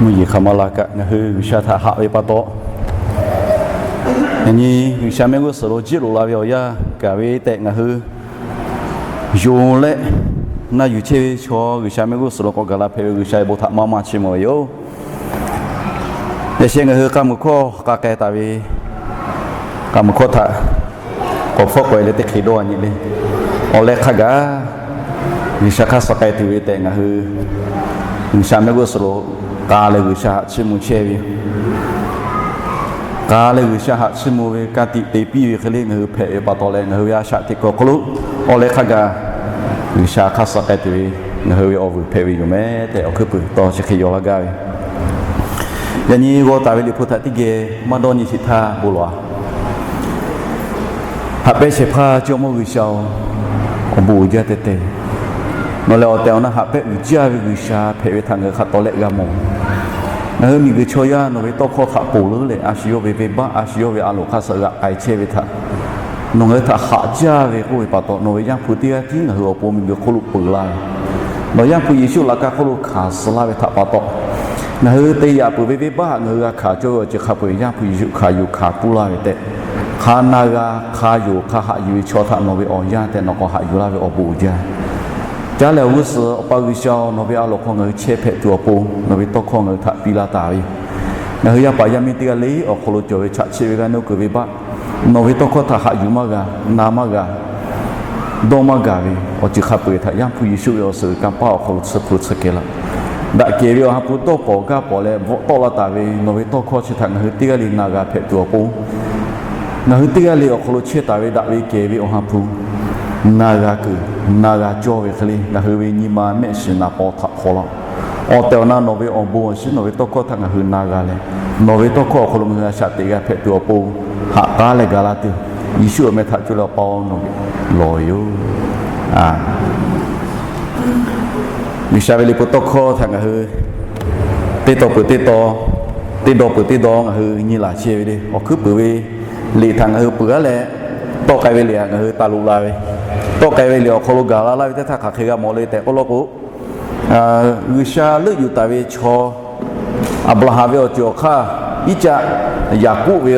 Mvuhˇ yeˬ hk'aˬ ma la kaꞈ ngaˬ hui G'uiˬsha htaꞈ haꞈ ve pa taw, yaꞈ nyi G'uiˬsha mehˆ g'uˇ suhˍ lo jiˆ loꞈ la ve awˬ yanˇ gaˬ ve tehꞈ ngaˬ hui yonˍ leh, na yuˬ chehˇ ve chaw G'uiˬsha mehˆ g'uˇ suhˍ lo k'awꞈ gaˬ la hpehꞈ ve G'uiˬsha ve bon htaꞈ maˇ maˇ chiˇ mvuh ve yoˬ. Yaꞈ sheh ngaˬ hui k'a muiˬ hkawˇ k'a k'ai taˍ ve, k'a muiˬ hkawˇ htaꞈ k'awꞈ hpfuhˆ k'awꞈ e leh teˇ hk'e dawˇ nyi le. Awˬ leh hk'a gaˬ G'uiˬsha hk'aˇ suh k'ai tuˬ ve tehꞈ ngaˬ hui G'uiˬsha mehˆ g'uˇ suhˍ lo k'a leh G'uiˬsha haꞈ chiˇ mvuh chehˇ ve yoˬ. K'a leh G'uiˬsha haꞈ chiˇ mvuh ve ka tiꞈ te piˇ ve hk'e le ngaˬ hui hpehꞈ ve pa taw leh, ngaˬ hui ve a shaꞈ teꞈ kuiˬ awˬ hk'aw lo awˬ leh hk'a gaˬ G'uiˬsha hk'aˇ suh k'ai tuˬ ve ngaˬ hui ve awˬ vuiˬ hpehꞈ ve yoˬ meh tehꞈ awˬ hkuiˉ puiˍ tawˇ chi hk'e yaw laˇ gaˇ ve. Yaꞈ nyi g'aw taˍ ve Liꞈ hpu htaꞈ teˇ geh maˇ dawˇ nyi sheˍ htaˇ bon lawˬ-a. Haꞈ pehˇ shehˍ hpaˇ Jawˇmawˇ G'uiˬsha-oˬ, awˬ bon uiˍ jaˇ teh teh. Nawˬ lehˬ awˬ tehˬ awˬ na haꞈ pehˇ uiˍ jaˇ ve G'uiˬsha hpehꞈ ve htaꞈ ngaˬ hui hk'a tawˍ leh g'a mawˬ. Ngaˬ hui miˬguiˬ chaw yaˇ nawˬ ve tawˇ hkawˇ htaꞈ ponˬ leuˉ leh, a shu yawˇ ve venˇbaˆ, a shu yawˇ ve a loˍ hk'aˇ suh g'aꞈ k'ai chehˇ ve htaꞈ nawˬ ngaˬ hui htaꞈ haꞈ jaˇ ve k'oˆ ve pa taw, nawˬ ve Yaˇ hpu teˇ g'aˇ tiˉ ngaˬ hui awˬ pon miˬguiˬ hk'oˆ lo peuˬ laˇ ve, nawˬ Yaˇ hpu Yeˍsuˆ laꞈ ka hk'oˆ lo hkanˍ suh laˇ ve htaꞈ pa taw, ngaˬ hui te yaꞈ peuˬ ve venˇbaˆ ngaˬ hui g'a hkanˍ cawˇ ve awˬ ceuˬ hk'a peu-eˬ Yaˇ hpu Yeˍsuˆ hkanˍ yuˬ hkanˍ puˇ laˇ ve tehꞈ, hk'a na g'a hk'a yonˍ hk'a haꞈ yuˬ ve chaw htaꞈ nawˬ ve awˬ yanˇ tehꞈ nawˬ k'awꞈ haꞈ yuˬ laˇ ve awˬ bon uiˍ jaˇ. Caˉ leh awˬ g'uˇ suhˍ Awˬ pa G'uiˬsha-oˬ, nawˬ ve a loˍ hk'aw ngaˬ hui chehˇ hpehꞈ tuˬ awˬ pon nawˬ ve tawˇ hkawˇ ngaˬ hui htaꞈ piˇ laˇ taˍ ve yoˬ. Ngaˬ hui yaˇ paˍ yaˇ miˇ teˇ g'aˇ le awˬ hk'aw lo cawˬ ve chaꞈ chiˆ ve g'aˇ nuˇ kuiˬ venˇbaˆ, nawˬ ve tawˇ hkawˇ htaꞈ haꞈ yuˬ maˇ g'a, na maˇ g'a, dawˇ maˇ gaˬ ve awˬ ceuˬ hk'a peu-eˬ htaꞈ Yaˇ hpu Yeˍsuˆ ve awˬ suhˍ g'uiˬ kanˇ paˆ awˬ hk'aw lo tsuhˇ hpu tsuhˇ kehˬ laˇ. Daꞈ kehˬ ve awˬ ha hpu dawˇ pawnˍ gaˇ pawnˍ leh bvuhꞈ tawˆ la taˍ ve nawˬ ve tawˇ hkawˇ chi htaꞈ ngaˬ hui teˇ g'aˇ le na g'a hpehꞈ tuˬ awˬ pon, ngaˬ hui teˇ g'aˇ le awˬ hk'aw lo chehˇ taˍ ve daꞈ ve kehˬ ve awˬ ha hpu na g'a kuiˬ, na g'a cawˇ ve hk'e le ngaˬ hui ve nyi ma mehˆ shiˍ naˍ paw htaꞈ hk'aw laˇ. Awˬ tehˬ awˬ na nawˬ ve awˬ bon awˬ shinˉ nawˬ ve tawˇ hkawˇ htaꞈ ngaˬ hui na g'a leh, nawˬ ve tawˇ hkawˇ awˬ hk'aw lo ngaˬ hui a shaꞈ teꞈ g'a hpehꞈ tuˬ awˬ pon haꞈ k'aˉ leh gaˬ la tuˬ, Yeˍsuˆ awˬ meh htaꞈ co leh Awˬ pa-oˬ, nawˬ lawˬ ve yoˬ. G'uiˬsha ve liꞈ hpu tawˇ hkawˇ htaꞈ ngaˬ hui teˇ taw peuˬ teˇ taw, teˇ daw peuˬ teˇ daw ngaˬ hui nyi laˬ chehˇ ve le. Awˬ hkuiˉ puiˍ ve liꞈ htaꞈ ngaˬ hui peuˬ-a leh, tawˆ k'ai ve liꞈ htaꞈ ngaˬ hui taˍ loꞈ la ve, tawˆ k'ai ve liꞈ awˬ hk'aw lo gaˬ la laˇ ve teˇ htaˇ hk'aˬ hk'e g'a mawˬ le tehꞈ k'oˆ law k'o, G'uiˬsha leuˆ yuˬ taˍ ve chaw Aˍbraˍhanˍ ve awˬ ceuˬ awˬ hk'aˇ, Iˉcaˆ, Yaˍkoˆ ve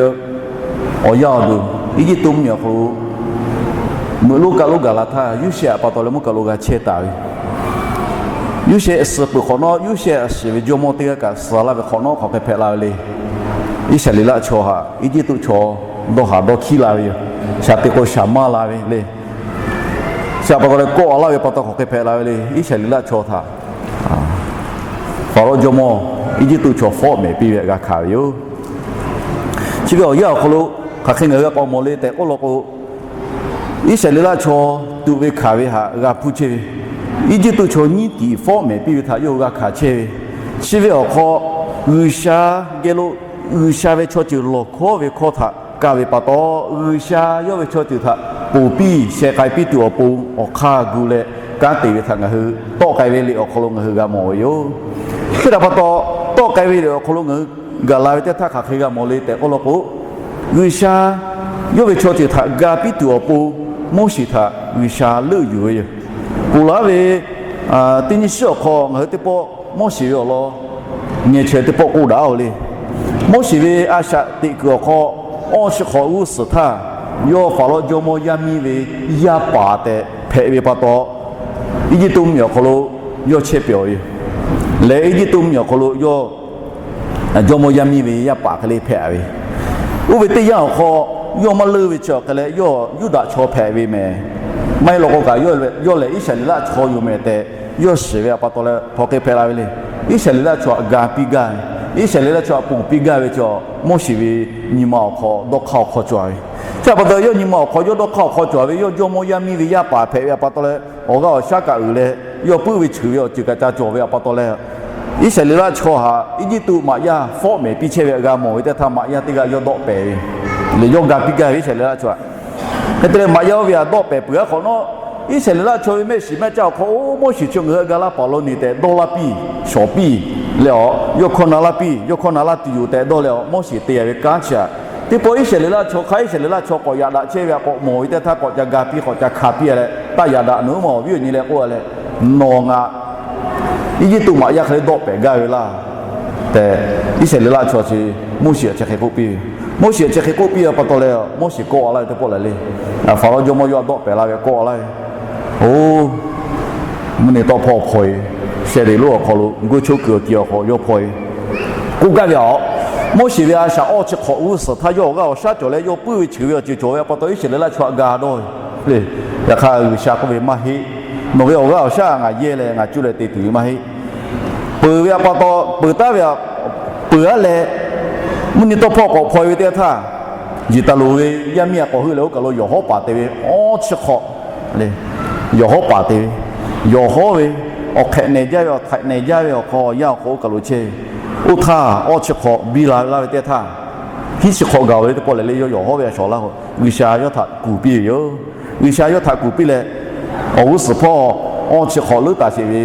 awˬ yaˇ awˬ duˬ Eˇjiˇtuꞈ mvuhˇmiˬ awˬ hk'aw lo meuꞈ lonˉ kaˆ lonˉ gaˬ la htaˇ, Yoˇsehꞈ pa taw leh mvuhˇ kaˆ lo g'a chehˇ taˍ ve. Yoˇsehꞈ suh peuˬ hk'awꞈ nawˉ, Yoˇsehꞈ shiˍ ve jawˇmawˇ teˇ g'aˇ kaꞈ suh laˇ ve hk'awꞈ nawˉ hk'aˬ hk'e hpehꞈ la ve le. Iˉsaˍreˍlaˆ chaw htaꞈ Eˇjiˇtuꞈ chaw dawˇ haˍ dawˇ hkiˉ la ve yoˬ. Shaˍ te k'o shaˍ maˇ la ve le. Shaˍ pa taw leh kawˆ laˇ ve pa taw hk'aˬ hk'e hpehꞈ la ve le. Iˉsaˍreˍlaˆ chaw htaꞈ Faˍrawˇ jawˇmawˇ Eˇjiˇtuꞈ chaw fawˆ mehˍ piˇ ve htaꞈ g'a hkanˍ ve yoˬ. Chi ve awˬ yanˇ awˬ hk'aw lo hk'aˬ hk'e ngaˬ hui g'a k'awꞈ mawˬ le tehꞈ k'oˆ law k'o, Iˉsaˍreˍlaˆ chaw tuꞈ ve hkanˍ ve htaꞈ g'a hpuˇ chehˇ ve, Eˇjiˇtuꞈ chaw nyiˇ tiꞈ fawˆ mehˍ piˇ ve htaꞈ yawˇ hui g'a hkanˍ chehˇ ve, chi ve awˬ hk'aw G'uiˬsha geh lo G'uiˬsha ve chaw ceuˬ lawˬ hkawˉ ve hkawˇ htaꞈ kaˇ ve pa taw, G'uiˬsha yawˇ ve chaw ceuˬ htaꞈ ponˬ piˇ sheh k'ai piˇ tuˬ awˬ pon awˬ hk'aˇ gu leh kanˉ te ve htaꞈ ngaˬ hui tawˆ k'ai ve liꞈ awˬ hk'aw lo ngaˬ hui g'a mawˬ ve yoˬ. Chi htaꞈ pa taw, tawˆ k'ai ve liꞈ awˬ hk'aw lo ngaˬ hui gaˬ la ve teˇ htaˇ hk'aˬ hk'e g'a mawˬ le tehꞈ k'oˆ law k'o, G'uiˬsha Yawˇ ve chaw ceuˬ htaꞈ ga piˇ tuˬ awˬ pon, Moˉseˍ htaꞈ G'uiˬsha leuˆ yuˬ ve yoˬ. Ponˬ laˬ ve teˇ nyi shiˉ awˬ hk'aw ngaˬ hui teˇ pawˆ Moˉseˍ ve awˬ lawn ngeh chaweh teˇ pawˆ k'oˆ daꞈ-oˬ le. Moˉseˍ ve a shaꞈ teꞈ kuiˬ awˬ hk'aw, awˇ chi hk'awꞈ g'uˇ suhˍ htaˇ, yawˇ Faˍrawˇ jawˇmawˇ yaˇ miˇ ve yaˇ paˍ tehꞈ hpehꞈ ve pa taw, Eˇjiˇtuꞈ mvuhˇmiˬ awˬ hk'aw lo yawˇ chehˇ pehˍ ve yoˬ. Lehˬ, Eˇjiˇtuꞈ mvuhˇmiˬ awˬ hk'aw lo yawˇ jawˇmawˇ yaˇ miˇ ve yaˇ paˍ hk'e le hpehꞈ ve. Oˇ ve teˇ yanˇ awˬ hk'aw, yawˇ maˇ leuˆ ve chi awˬ hk'e leh, yawˇ Yuˇdaꞈ chaw hpehꞈ ve mehˍ. Maˇ heˆ law k'o kaꞈ, yawˇ lehˬ Iˉsaˍreˍlaˆ chaw yoˬ mehˍ tehꞈ yawˇ shiˍ ve pa taw leh hk'aˬ hk'e hpehꞈ la ve le. Iˉsaˍreˍlaˆ chaw htaꞈ ga piˇ gaˇ ve, Iˉsaˍreˍlaˆ chaw htaꞈ ponˬ piˇ gaˇ ve chi, Moˉseˍ ve nyi ma awˬ hk'aw dawˇ hk'aˇ awˬ hk'aw cawˬ ve. Chi pa taw, yawˇ nyi ma awˬ hk'aw yawˇ dawˇ hk'aˇ awˬ hk'aw cawˬ ve, yawˇ jawˇmawˇ yaˇ miˇ ve yaˇ paˍ hpehꞈ ve pa taw leh, awˬ g'aˇ awˬ shaˉ kaꞈ uiˍ leh, yawˇ puiˉ ve cheuˬ ve awˬ ceuˬ kaꞈ ca cawˬ ve pa taw leh, Iˉsaˍreˍlaˆ chaw htaꞈ Eˇjiˇtuꞈ maꞈ yaˇ fawˆ mehˍ piˇ chehˇ ve htaꞈ g'a mawˬ ve teˇ htaˇ, maꞈ yaˇ teˇ g'aˇ yawˇ dawˆ pehˍ ve, lehˬ yawˇ ga piˇ gaˇ ve Iˉsaˍreˍlaˆ chaw htaꞈ. Hk'e te leh, maꞈ yaˇ oˇ ve htaꞈ dawˆ pehˍ peuˬ-a hk'awꞈ nawˉ, Iˉsaˍreˍlaˆ chaw ve mehˆ shiˍ mehˆ caˇ awˬ hk'aw, oˇ Moˉseˍ chi ngaˬ hui htaꞈ ga laˇ paˍ lo neˬ tehꞈ dawˇ laˇ piˇ, shawˍ piˇ leh, awˬ yawˇ hkawˇ na laˇ piˇ, yawˇ hkawˇ na laˇ tuˬ yoˬ tehꞈ dawˇ leh, awˬ Moˉseˍ te-a ve kanˉ chi htaꞈ, teˇ pawˆ Iˉsaˍreˍlaˆ chaw hk'aˇ, Iˉsaˍreˍlaˆ chaw k'awꞈ yaꞈ daꞈ chehˇ ve htaꞈ k'awꞈ mawˬ ve teˇ htaˇ, k'awꞈ ca ga piˇ, k'awꞈ ca hkanˍ piˇ leh, taˇ yaꞈ daꞈ nawˬ hui ma awˬ viˉ awˬ nyi leh k'oˆ leh, Nawˬ ngaˬ Eˇjiˇtuꞈ maꞈ yaˇ hk'e le dawˆ pehˍ gaˇ ve laˇ tehꞈ, Iˉsaˍreˍlaˆ chaw chi Moˉseˍ htaꞈ chi hk'e k'oˆ piˇ ve. Moˉseˍ htaꞈ chi hk'e k'oˆ piˇ ve pa taw leh, Moˉseˍ kawˆ laˇ ve teˇ pawˆ lehˬ le, Faˍrawˇ jawˇmawˇ yawˇ htaꞈ dawˆ pehˍ la ve kawˆ laˇ ve. Oˬ, mvuhˇ nyi tawˆ hpawˇ hpaw-e, sheh te lonˉ awˬ hk'aw lo, g'uˇ choˆ kuiˬ awˬ ti awˬ hk'aw yawˇ hpaw-e. K'oˆ gaˇ ve, Aˬ, Moˉseˍ ve a shaꞈ awˇ chi hk'awꞈ g'uˇ suhˍ htaˇ yawˇ awˬ g'aˇ awˬ shaˉ cawˬ leh, yawˇ puiˉ ve cheuˬ ve awˬ ceuˬ cawˬ ve pa taw, Iˉsaˍreˍlaˆ chaw htaꞈ ga dawˇ ve le. Yaꞈ hk'aˇ, G'uiˬsha k'oˆ ve, Maˇ heˆ. Nawˬ ve awˬ g'aˇ awˬ shaˉ htaꞈ ngaˬ yehˇ leh ngaˬ cuˇ leh te tuˬ ve maˇ heˆ. Peuˬ ve pa taw, peuˬ taˉ ve, peuˬ-a leh, mvuhˇ nyi tawˆ hpawˇ k'awꞈ hpaw-e ve teˇ htaˇ, Yeˍtaˍloˍ ve yaˇ miˇ htaꞈ k'awꞈ heuˆ leh, oˇ kaˬ lo yawˬ hawˉ paˍ te ve awˇ chi hk'awꞈ le, yawˬ hawˉ paˍ te ve, yawˬ hawˉ ve, awˬ hk'ehꞈ nehˬ jaˇ ve, awˬ hk'ehꞈ nehˬ jaˇ ve awˬ hk'aw, yaˇ awˬ hk'aw oˇ kaˬ lo chehˇ ve. Oˇ htaˇ, awˇ chi hk'awꞈ biˇ la laˇ ve teˇ htaˇ, hiˉ chi hk'awꞈ gaˬ-oˬ ve teˇ pawˆ lehˬ le, yawˇ yawˬ hawˉ ve a shawˍ laˇ k'o, G'uiˬsha yawˇ htaꞈ kuˬ piˇ ve yoˬ. G'uiˬsha yawˇ htaꞈ kuˬ piˇ leh, awˬ g'uˇ suhˍ hpawˇ awˇ chi hk'awꞈ leuˉ taˍ sheˍ ve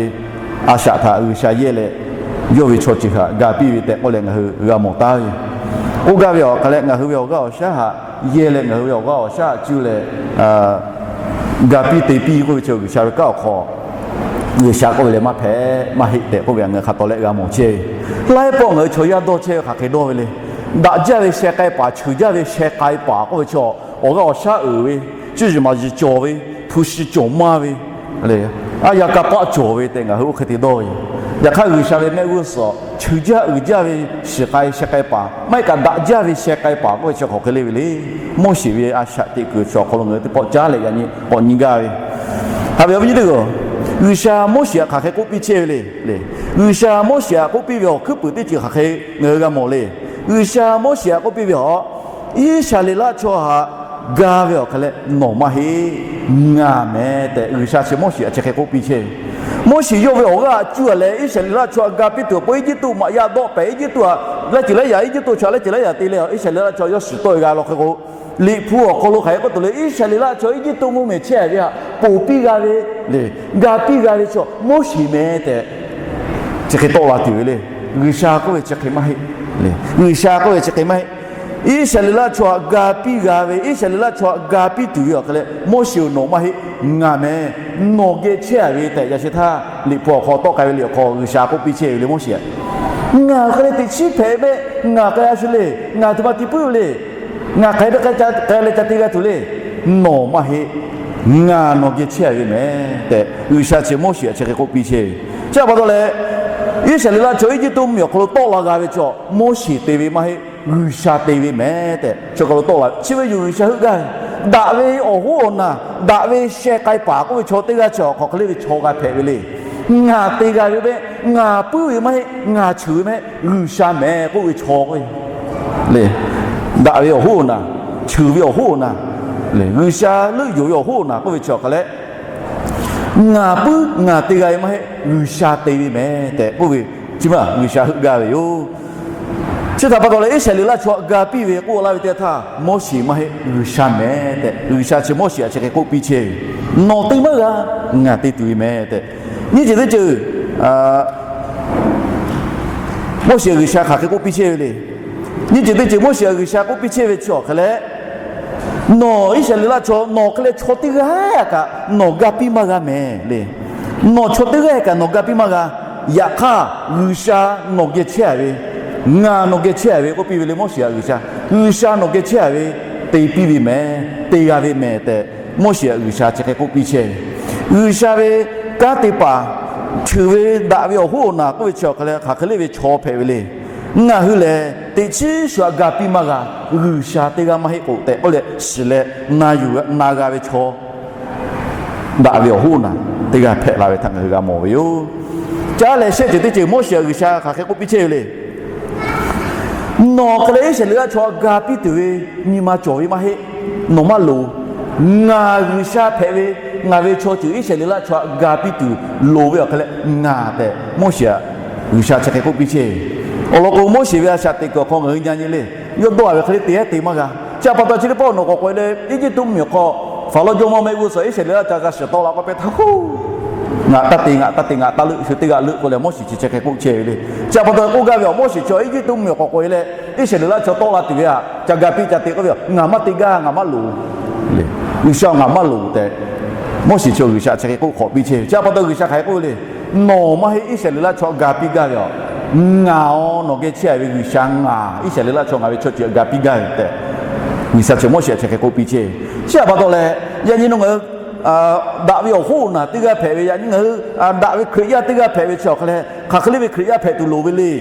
a shaꞈ htaꞈ G'uiˬsha yehˇ leh, yawˇ ve chaw ceuˬ htaꞈ ga piˇ ve tehꞈ k'oˆ leh ngaˬ hui g'a mawˬ taˉ ve yoˬ. K'oˆ gaˇ ve, Aˬ, hk'aˬ leh ngaˬ hui ve awˬ g'aˇ awˬ shaˉ htaꞈ yehˇ leh, ngaˬ hui ve awˬ g'aˇ awˬ shaˉ htaꞈ cuˇ leh ga piˇ te piˇ k'oˆ ve chi, G'uiˬsha ve kanˉ awˬ hk'aw G'uiˬsha k'oˆ ve leh, Maˇ hpehꞈ, maˇ heˆ tehꞈ k'oˆ ve htaꞈ ngaˬ hui hk'a taw leh g'a mawˬ chehˇ ve. Laiˉ pawˆ ngaˬ hui chaw yaˇ dawˇ chehˇ ve hk'aˬ hk'e dawˇ ve le. Daꞈ jaˇ ve sheh k'ai paˍ, cheuˬ jaˇ ve sheh k'ai paˍ k'oˆ ve chi, awˬ g'aˇ awˬ shaˉ uiˍ ve, cuˇ yiˍ maˍ yiˍ cawˬ ve, hpu shi cawˬ maˇ ve le, a yaꞈ ka paˆ cawˬ ve tehꞈ ngaˬ hui oˇ hk'e te dawˇ ve yoˬ. Yaꞈ hk'aˇ, G'uiˬsha ve mehˆ g'uˇ suhˍ cheuˬ jaˇ uiˍ jaˇ ve shiˍ k'ai sheh k'ai paˍ maˇ heˆ kaꞈ, daꞈ jaˇ ve sheh k'ai paˍ k'oˆ ve chi hk'aˬ hk'e le ve le. Moˉseˍ ve a shaꞈ teꞈ kuiˬ chi awˬ hk'aw lo ngaˬ hui teˇ pawˆ caˉ leh yaꞈ nyi k'awꞈ nyi gaˇ ve. Haꞈ ve awˬ viˉ nyi teˇ hpaˍ-oˬ, G'uiˬsha Moˉseˍ htaꞈ hk'aˬ hk'e k'oˆ piˇ chehˇ ve le. G'uiˬsha Moˉseˍ htaꞈ k'oˆ piˇ ve awˬ hkuiˉ puiˍ teˇ ceuˬ hk'aˬ hk'e ngaˬ hui g'a mawˬ le. G'uiˬsha Moˉseˍ htaꞈ k'oˆ piˇ ve, Aˬ, Iˉsaˍreˍlaˆ chaw htaꞈ ga ve awˬ hk'e leh nawˬ maˇ heˆ, ngaˬ mehˍ tehꞈ G'uiˬsha chi Moˉseˍ htaꞈ chi hk'e k'oˆ piˇ chehˇ ve. Moˉseˍ yawˇ ve awˬ g'aˇ htaꞈ cuˇ-a leh, Iˉsaˍreˍlaˆ chaw htaꞈ ga piˇ tuˬ awˬ pon Eˇjiˇtuꞈ maꞈ yaˇ dawˆ pehˍ, Eˇjiˇtuꞈ htaꞈ laiˉ ceuˬ laiˉ yaꞈ, Eˇjiˇtuꞈ chaw laiˉ ceuˬ laiˉ yaꞈ te leh, Iˉsaˍreˍlaˆ chaw yawˇ shiˍ tawˆ-e g'a law hk'e k'o, Liꞈ hpu awˬ hk'aw lo hk'aˬ hk'e k'oˆ tuˬ le, Iˉsaˍreˍlaˆ chaw Eˇjiˇtuꞈ mvuhˇmiˬ chehˇ ve htaꞈ ponˬ piˇ g'a ve le, ga piˇ g'a ve chaw Moˉseˍ mehˍ tehꞈ chi hk'e tawˆ la tuˬ ve le. G'uiˬsha k'oˆ ve chi hk'e maˇ heˆ le. G'uiˬsha k'oˆ ve chi hk'e maˇ heˆ. Iˉsaˍreˍlaˆ chaw htaꞈ ga piˇ g'a ve, Iˉsaˍreˍlaˆ chaw htaꞈ ga piˇ tuˬ ve awˬ hk'e leh, Moˉseˍ-oˬ, nawˬ maˇ heˆ, ngaˬ mehˍ. Nawˬ geh chehˇ-a ve tehꞈ, yaꞈ sheh htaˇ Liꞈ hpu awˬ hk'aw tawˆ k'ai ve liꞈ awˬ hk'aw G'uiˬsha k'oˆ piˇ chehˇ ve le, Moˉseˍ-a. Ngaˬ hk'e leh teꞈ chiˉ hpehꞈ mehˆ, ngaˬ hk'e a shu le, ngaˬ teˇ ma ti puiˉ ve le, ngaˬ hk'e hk'e leh ca te g'a tuˬ le. Nawˬ maˇ heˆ, ngaˬ nawˬ geh chehˇ-a ve mehˍ tehꞈ, G'uiˬsha chi Moˉseˍ htaꞈ chi hk'e k'oˆ piˇ chehˇ ve. Chi pa taw leh, Iˉsaˍreˍlaˆ chaw Eˇjiˇtuꞈ mvuhˇmiˬ awˬ hk'aw lo tawˆ la g'a ve chaw Moˉseˍ te ve maˇ heˆ, G'uiˬsha te ve mehˍ tehꞈ, chi hk'aw lo tawˆ la ve. Chi ve yoˬ, G'uiˬsha heuˆ gaˇ ve. Daꞈ ve awˬ hoˉ awˬ naˬ, daꞈ ve sheh k'ai paˍ k'oˆ ve chaw teˇ g'aˇ chi awˬ hk'aw hk'e le ve chaw g'a hpehꞈ ve le. Ngaˬ te g'a ve mehˆ, ngaˬ puiˉ ve maˇ heˆ, ngaˬ cheuˬ ve mehˆ, G'uiˬsha mehˍ k'oˆ ve chaw k'o le. Daꞈ ve awˬ hoˉ awˬ naˬ, cheuˬ ve awˬ hoˉ awˬ naˬ, G'uiˬsha leuˆ yuˬ ve awˬ hoˉ awˬ naˬ k'oˆ ve chi awˬ hk'e leh, ngaˬ puiˉ ngaˬ te g'a ve maˇ heˆ, G'uiˬsha te ve mehˍ tehꞈ k'oˆ ve, chi ma G'uiˬsha heuˆ gaˇ ve yoˬ. Chi htaꞈ pa taw leh, Iˉsaˍreˍlaˆ chaw htaꞈ ga piˇ ve k'oˆ laˇ ve teˇ htaˇ, Moˉseˍ maˇ heˆ, G'uiˬsha mehˍ tehꞈ G'uiˬsha chi Moˉseˍ htaꞈ chi hk'e k'oˆ piˇ chehˇ ve, Nawˬ te maˇ g'a, ngaˬ te tuˬ ve mehˍ tehꞈ. Nyiˇ ceuˬ teˇ ceuˬ Moˉseˍ htaꞈ G'uiˬsha hk'aˬ hk'e k'oˆ piˇ chehˇ ve le. Nyiˇ ceuˬ teˇ ceuˬ Moˉseˍ htaꞈ G'uiˬsha k'oˆ piˇ chehˇ ve chi awˬ hk'e leh, Nawˬ Iˉsaˍreˍlaˆ chaw, nawˬ hk'e leh chaw teˇ g'aˇ kaꞈ nawˬ ga piˇ maˇ g'a mehˍ le. Nawˬ chaw teˇ g'aˇ kaꞈ nawˬ ga piˇ maˇ g'a. Yaꞈ hk'aˇ, G'uiˬsha nawˬ geh chehˇ a ve, ngaˬ nawˬ geh chehˇ a ve k'oˆ piˇ ve le Moˉseˍ htaꞈ G'uiˬsha. G'uiˬsha nawˬ geh chehˇ a ve te piˇ ve mehˍ, te g'a ve mehˍ tehꞈ Moˉseˍ htaꞈ G'uiˬsha chi hk'e k'oˆ piˇ chehˇ ve. G'uiˬsha ve kanˉ te paˍ, cheuˬ ve daꞈ ve awˬ hoˉ awˬ naˬ k'oˆ ve chi awˬ hk'a leh hk'aˬ hk'e le ve chaw hpehꞈ ve le. Ngaˬ hui lehˬ teꞈ chiˉ shu htaꞈ ga piˇ maˇ g'a. G'uiˬsha teˇ g'aˇ maˇ heˆ k'o tehꞈ k'oˆ leh shiˍ leh na yuˬ na g'a ve chaw, daꞈ ve awˬ hoˉ awˬ naˬ teˇ g'aˇ hpehꞈ la ve htaꞈ ngaˬ hui g'a mawˬ ve yoˬ. Caˇ leh shehˆ ceuˬ teˇ ceuˬ Moˉseˍ htaꞈ G'uiˬsha hk'aˬ hk'e k'oˆ piˇ chehˇ ve le. Nawˬ hk'e leh Iˉsaˍreˍlaˆ chaw htaꞈ ga piˇ tuˬ ve nyi ma cawˬ ve maˇ heˆ. Nawˬ maˇ loˍ. Ngaˬ G'uiˬsha hpehꞈ ve, ngaˬ ve chaw ceuˬ Iˉsaˍreˍlaˆ chaw htaꞈ ga piˇ tuˬ loˍ ve awˬ hk'e leh ngaˬ tehꞈ Moˉseˍ htaꞈ G'uiˬsha chi hk'e k'oˆ piˇ chehˇ ve. Awˬ lawn k'o, Moˉseˍ ve a shaꞈ teꞈ kuiˬ awˬ hk'aw ngaˬ hui nyi nyi le. Yawˇ dawˇ a ve hk'e le te ehˉ te maˇ g'a. Chi htaꞈ pa taw chi teˇ pawˆ nawˬ k'awꞈ k'oꞈ e leh Eˇjiˇtuꞈ mvuhˇmiˬ awˬ hk'aw Hpaˍrawˇ jawˇmawˇ mehˆ g'uˇ suhˍ Iˉsaˍreˍlaˆ ca g'a shiˍ tawˆ la k'oˆ pehˇ htaˇ, ngaˬ taˇ te, ngaˬ taˇ te, ngaˬ taˇ leuˆ, shu teˇ g'aˇ leuˆ k'oˆ leh Moˉseˍ chi chi hk'e k'oˆ chehˇ ve le. Chi htaꞈ pa taw k'oˆ gaˇ ve awˬ Moˉseˍ chaw Eˇjiˇtuꞈ mvuhˇmiˬ awˬ k'awꞈ k'oꞈ e leh Iˉsaˍreˍlaˆ chaw tawˆ la tuˬ ve htaꞈ ca ga piˇ ca te k'oˆ ve, ngaˬ maˇ te gaˇ, ngaˬ maˇ loˍ le. G'uiˬsha ngaˬ maˇ loˍ tehꞈ Moˉseˍ chaw G'uiˬsha chi hk'e k'oˆ hk'awꞈ piˇ chehˇ ve. Chi htaꞈ pa taw G'uiˬsha hk'aˬ hk'e k'oˆ ve le. Nawˬ maˇ heˆ Iˉsaˍreˍlaˆ chaw htaꞈ ga piˇ gaˇ ve aˬ. Ngaˬ-oˬ, nawˬ geh chehˇ a ve G'uiˬsha ngaˬ Iˉsaˍreˍlaˆ chaw ngaˬ ve chaw ceuˬ htaꞈ ga piˇ gaˇ ve tehꞈ G'uiˬsha chi Moˉseˍ htaꞈ chi hk'e k'oˆ piˇ chehˇ ve. Chi htaꞈ pa taw leh, yaꞈ nyi nawˬ ngaˬ hui daꞈ ve awˬ hoˉ awˬ naˬ teˇ g'aˇ hpehꞈ ve, yaꞈ nyi ngaˬ hui daꞈ ve Hkriꞈ yaˇ teˇ g'aˇ hpehꞈ ve chi awˬ hk'a leh, hk'aˬ hk'e le ve Hkriꞈ yaˇ hpehꞈ tuˬ loˍ ve le.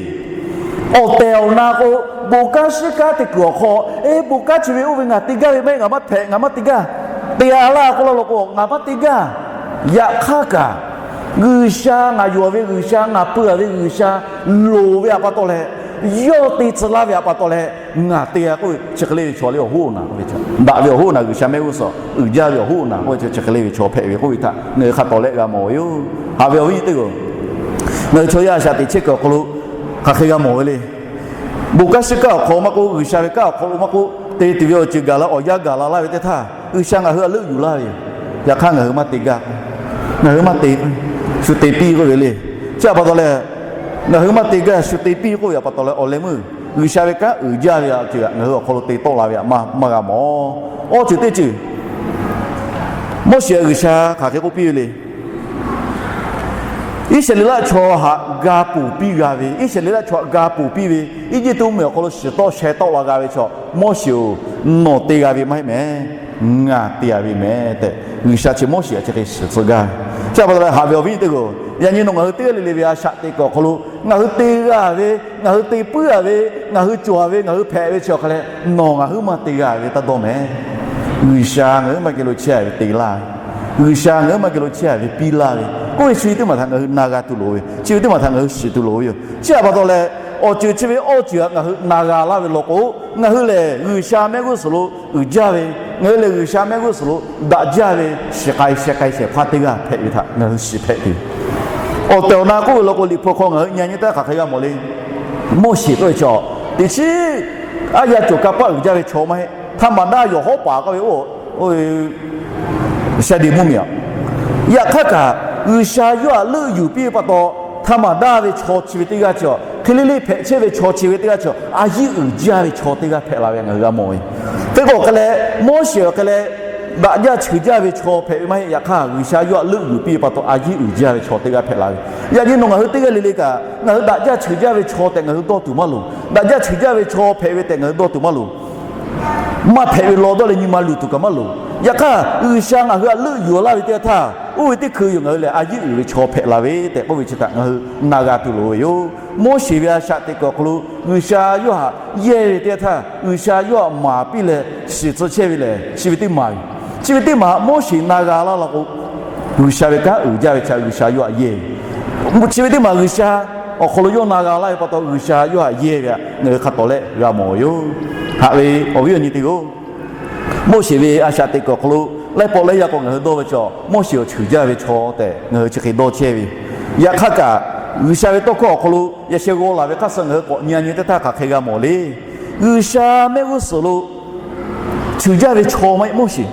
Awˬ tehˬ awˬ na k'o, bon kanˉ shiˉ kanˉ te kuiˬ awˬ hk'aw, eˉ, bon kanˉ chi ve oˇ ve ngaˬ te gaˇ ve maˇ heˆ, ngaˬ maˇ hpehꞈ, ngaˬ maˇ te gaˇ. Te a laˇ k'oˆ la law k'o, ngaˬ maˇ te gaˇ. Yaꞈ hk'aˇ kaꞈ, G'uiˬsha ngaˬ yonˍ ve G'uiˬsha, ngaˬ peu a ve G'uiˬsha loˍ ve htaꞈ pa taw leh, yawˇ te tcuh laˇ ve htaꞈ pa taw leh, ngaˬ te a k'oˆ ve chi hk'e le ve chaw le awˬ hoˉ awˬ naˬ k'oˆ ve chi, daꞈ ve awˬ hoˉ awˬ naˬ G'uiˬsha mehˆ g'uˇ suhˍ uiˍ jaˇ ve awˬ hoˉ awˬ naˬ k'oˆ ve chi hk'e le ve chaw hpehꞈ ve k'oˆ ve htaꞈ ngaˬ hui hk'a tawˍ lehˆ g'a mawˬ ve yoˬ. Haꞈ ve awˬ viˉ awˬ nyi teˇ hpaˍ-oˬ, ngaˬ hui chaw yaˇ a shaꞈ teꞈ chehˇ kuiˬ awˬ hk'aw lo hk'aˬ hk'e g'a mawˬ ve le. Bon kanˉ shiˉ kanˉ awˬ hk'aw maˇ k'oˆ, G'uiˬsha ve kanˉ awˬ hk'aw lo maˇ k'oˆ, te tuˬ ve awˬ ceuˬ gaˬ la, awˬ yanˇ gaˬ la laˇ ve teˇ htaˇ, G'uiˬsha ngaˬ hui htaꞈ leuˆ yuˬ laˇ ve yoˬ. Yaꞈ hk'aˇ ngaˬ hui maˇ te gaˇ. Ngaˬ hui maˇ te, shu te piˇ k'oˆ ve le. Chi htaꞈ pa taw leh, ngaˬ hui maˇ te gaˇ, shu te piˇ k'oˆ ve htaꞈ pa taw leh, awˬ leh meuˇ G'uiˬsha ve kanˉ uiˍ jaˇ ve htaꞈ ceuˬ ngaˬ hui awˬ hk'aw lo te tawˆ la ve htaꞈ maˇ g'a mawˬ. Awˬ ceuˬ teˇ ceuˬ, Moˉseˍ htaꞈ G'uiˬsha hk'aˬ hk'e k'oˆ piˇ ve le. Iˉsaˍreˍlaˆ chaw htaꞈ ga ponˬ piˇ g'a ve, Iˉsaˍreˍlaˆ chaw htaꞈ ga ponˬ piˇ ve, Eˇjiˇtuꞈ mvuhˇmiˬ awˬ hk'aw lo shiˍ tawˆ sheh tawˆ la g'a ve chaw, Moˉseˍ-oˬ, nawˬ te g'a ve maˇ heˆ mehˍ, ngaˬ te a ve mehˍ tehꞈ, G'uiˬsha chi Moˉseˍ htaꞈ chi hk'e shiˍ tcuh gaˇ ve. Chi htaꞈ pa taw leh, haꞈ ve awˬ viˉ nyi teˇ hpaˍ-oˬ, yaꞈ nyi nawˬ ngaˬ hui teˇ g'aˇ le le ve a shaꞈ teꞈ kuiˬ awˬ hk'aw lo ngaˬ hui te g'a ve, ngaˬ hui te puiˉ a ve, ngaˬ hui cawˬ a ve, ngaˬ hui hpehꞈ ve chi awˬ hk'a leh, nawˬ ngaˬ huiˉ maˇ te g'a ve taˇ dawˇ mehˍ. G'uiˬsha ngaˬ huiˉ maˇ geh lo chehˇ a ve te laˇ ve, G'uiˬsha ngaˬ huiˉ maˇ geh lo chehˇ a ve piˇ laˇ ve k'oˆ ve, chi ve teˇ maˬ htaꞈ ngaˬ hui na g'a tuˬ loˍ ve, chi ve teˇ maˬ htaꞈ ngaˬ hui shiˍ tuˬ loˍ ve yoˬ. Chi htaꞈ pa taw leh, awˬ ceuˬ chi ve awˬ ceuˬ htaꞈ ngaˬ hui na g'a laˇ ve law k'o, ngaˬ hui lehˬ G'uiˬsha mehˆ g'uˇ suhˍ lo uiˍ jaˇ ve, ngaˬ hui lehˬ G'uiˬsha mehˆ g'uˇ suhˍ lo daꞈ jaˇ ve, shiˍ k'ai sheh k'ai shehˍ hpaˇ teˇ g'aˇ hpehꞈ ve htaꞈ ngaˬ hui shiˍ hpehꞈ tuˬ. Awˬ tehˬ awˬ na k'oˆ ve law k'o, Liꞈ hpu hk'aw ngaˬ hui nyi nyi teˇ hk'aˬ hk'e g'a mawˬ le. Moˉseˍ k'oˆ ve chaw, teꞈ chiˉ aˉ yaˇ cawˬ kanˇ paˆ uiˍ jaˇ ve chaw maˇ heˆ. Htaˇ maˍ daˇ yawˬ hawˉ paˍ k'oˆ ve, oˇ, Shaˍdeˍ mvuhˇmiˬ a. Yaꞈ hk'aˇ kaꞈ, G'uiˬsha yawˇ htaꞈ leuˆ yuˬ piˇ ve pa taw, htaˇ maˍ daˇ ve chaw chi ve teˇ g'aˇ chi, hk'e le le hpehꞈ chehˇ ve chaw chi ve teˇ g'aˇ chi, a yiˉ uiˍ jaˇ ve chaw teˇ g'aˇ hpehꞈ la ve ngaˬ hui g'a mawˬ ve. Hk'e k'o hk'e leh, Moˉseˍ awˬ hk'e leh daꞈ jaˇ cheuˬ jaˇ ve chaw hpehꞈ ve maˇ heˆ. Yaꞈ hk'aˇ, G'uiˬsha yawˇ htaꞈ leuˆ yuˬ piˇ ve pa taw, a yiˉ uiˍ jaˇ ve chaw teˇ g'aˇ hpehꞈ la ve. Yaꞈ nyi nawˬ ngaˬ hui teˇ g'aˇ le le kaꞈ, ngaˬ hui daꞈ jaˇ cheuˬ jaˇ ve chaw tehꞈ ngaˬ hui dawˇ tuˬ maˇ loˍ. Daꞈ jaˇ cheuˬ jaˇ ve chaw hpehꞈ ve tehꞈ ngaˬ hui dawˇ tuˬ maˇ loˍ. Maˇ hpehꞈ ve law dawˇ leh nyi ma luˬ tuˬ kaꞈ maˇ loˍ. Yaꞈ hk'aˇ, G'uiˬsha ngaˬ hui htaꞈ leuˆ yuˬ laˇ ve teˇ g'aˇ htaˇ, oˇ ve teˇ hkui yoˬ ngaˬ hui lehˬ a yiˉ uiˍ ve chaw hpehꞈ la ve tehꞈ k'oˆ ve chi htaꞈ ngaˬ hui na g'a tuˬ loˍ ve yoˬ. Moˉseˍ ve a shaꞈ teꞈ kuiˬ awˬ hk'aw lo G'uiˬsha yawˇ htaꞈ yehˇ ve teˇ g'aˇ htaˇ, G'uiˬsha yawˇ htaꞈ maˍ piˇ leh shiˍ tcuh chehˇ ve lehˬ, chi ve teˇ maˬ ve. Chi ve teˇ maˬ Moˉseˍ na g'a laˇ law k'o, G'uiˬsha ve kanˉ uiˍ jaˇ ve htaꞈ G'uiˬsha yawˇ htaꞈ yehˇ ve. Chi ve teˇ maˬ G'uiˬsha awˬ hk'aw lo yawˇ na g'a laˇ ve pa taw, G'uiˬsha yawˇ htaꞈ yehˇ ve htaꞈ ngaˬ hui hk'a tawˍ lehˆ g'a mawˬ ve yoˬ. Haꞈ ve awˬ viˉ awˬ nyi teˇ hpaˍ-oˬ, Moˉseˍ ve a shaꞈ teꞈ kuiˬ awˬ hk'aw lo laiˉ pawˆ laiˉ yaˇ k'awꞈ ngaˬ hui dawˇ ve chaw, Moˉseˍ awˬ cheuˬ jaˇ ve chaw tehꞈ ngaˬ hui chi hk'e dawˇ chehˇ ve. Yaꞈ hk'aˇ kaꞈ, G'uiˬsha ve tawˇ hkawˇ awˬ hk'aw lo yaꞈ sheh g'aw laˬ ve hk'aˇ suh ngaˬ hui k'awꞈ nyi nyi teˇ htaˇ hk'aˬ hk'e g'a mawˬ le. G'uiˬsha mehˆ g'uˇ suhˍ lo cheuˬ jaˇ ve chaw maˇ heˆ Moˉseˍ.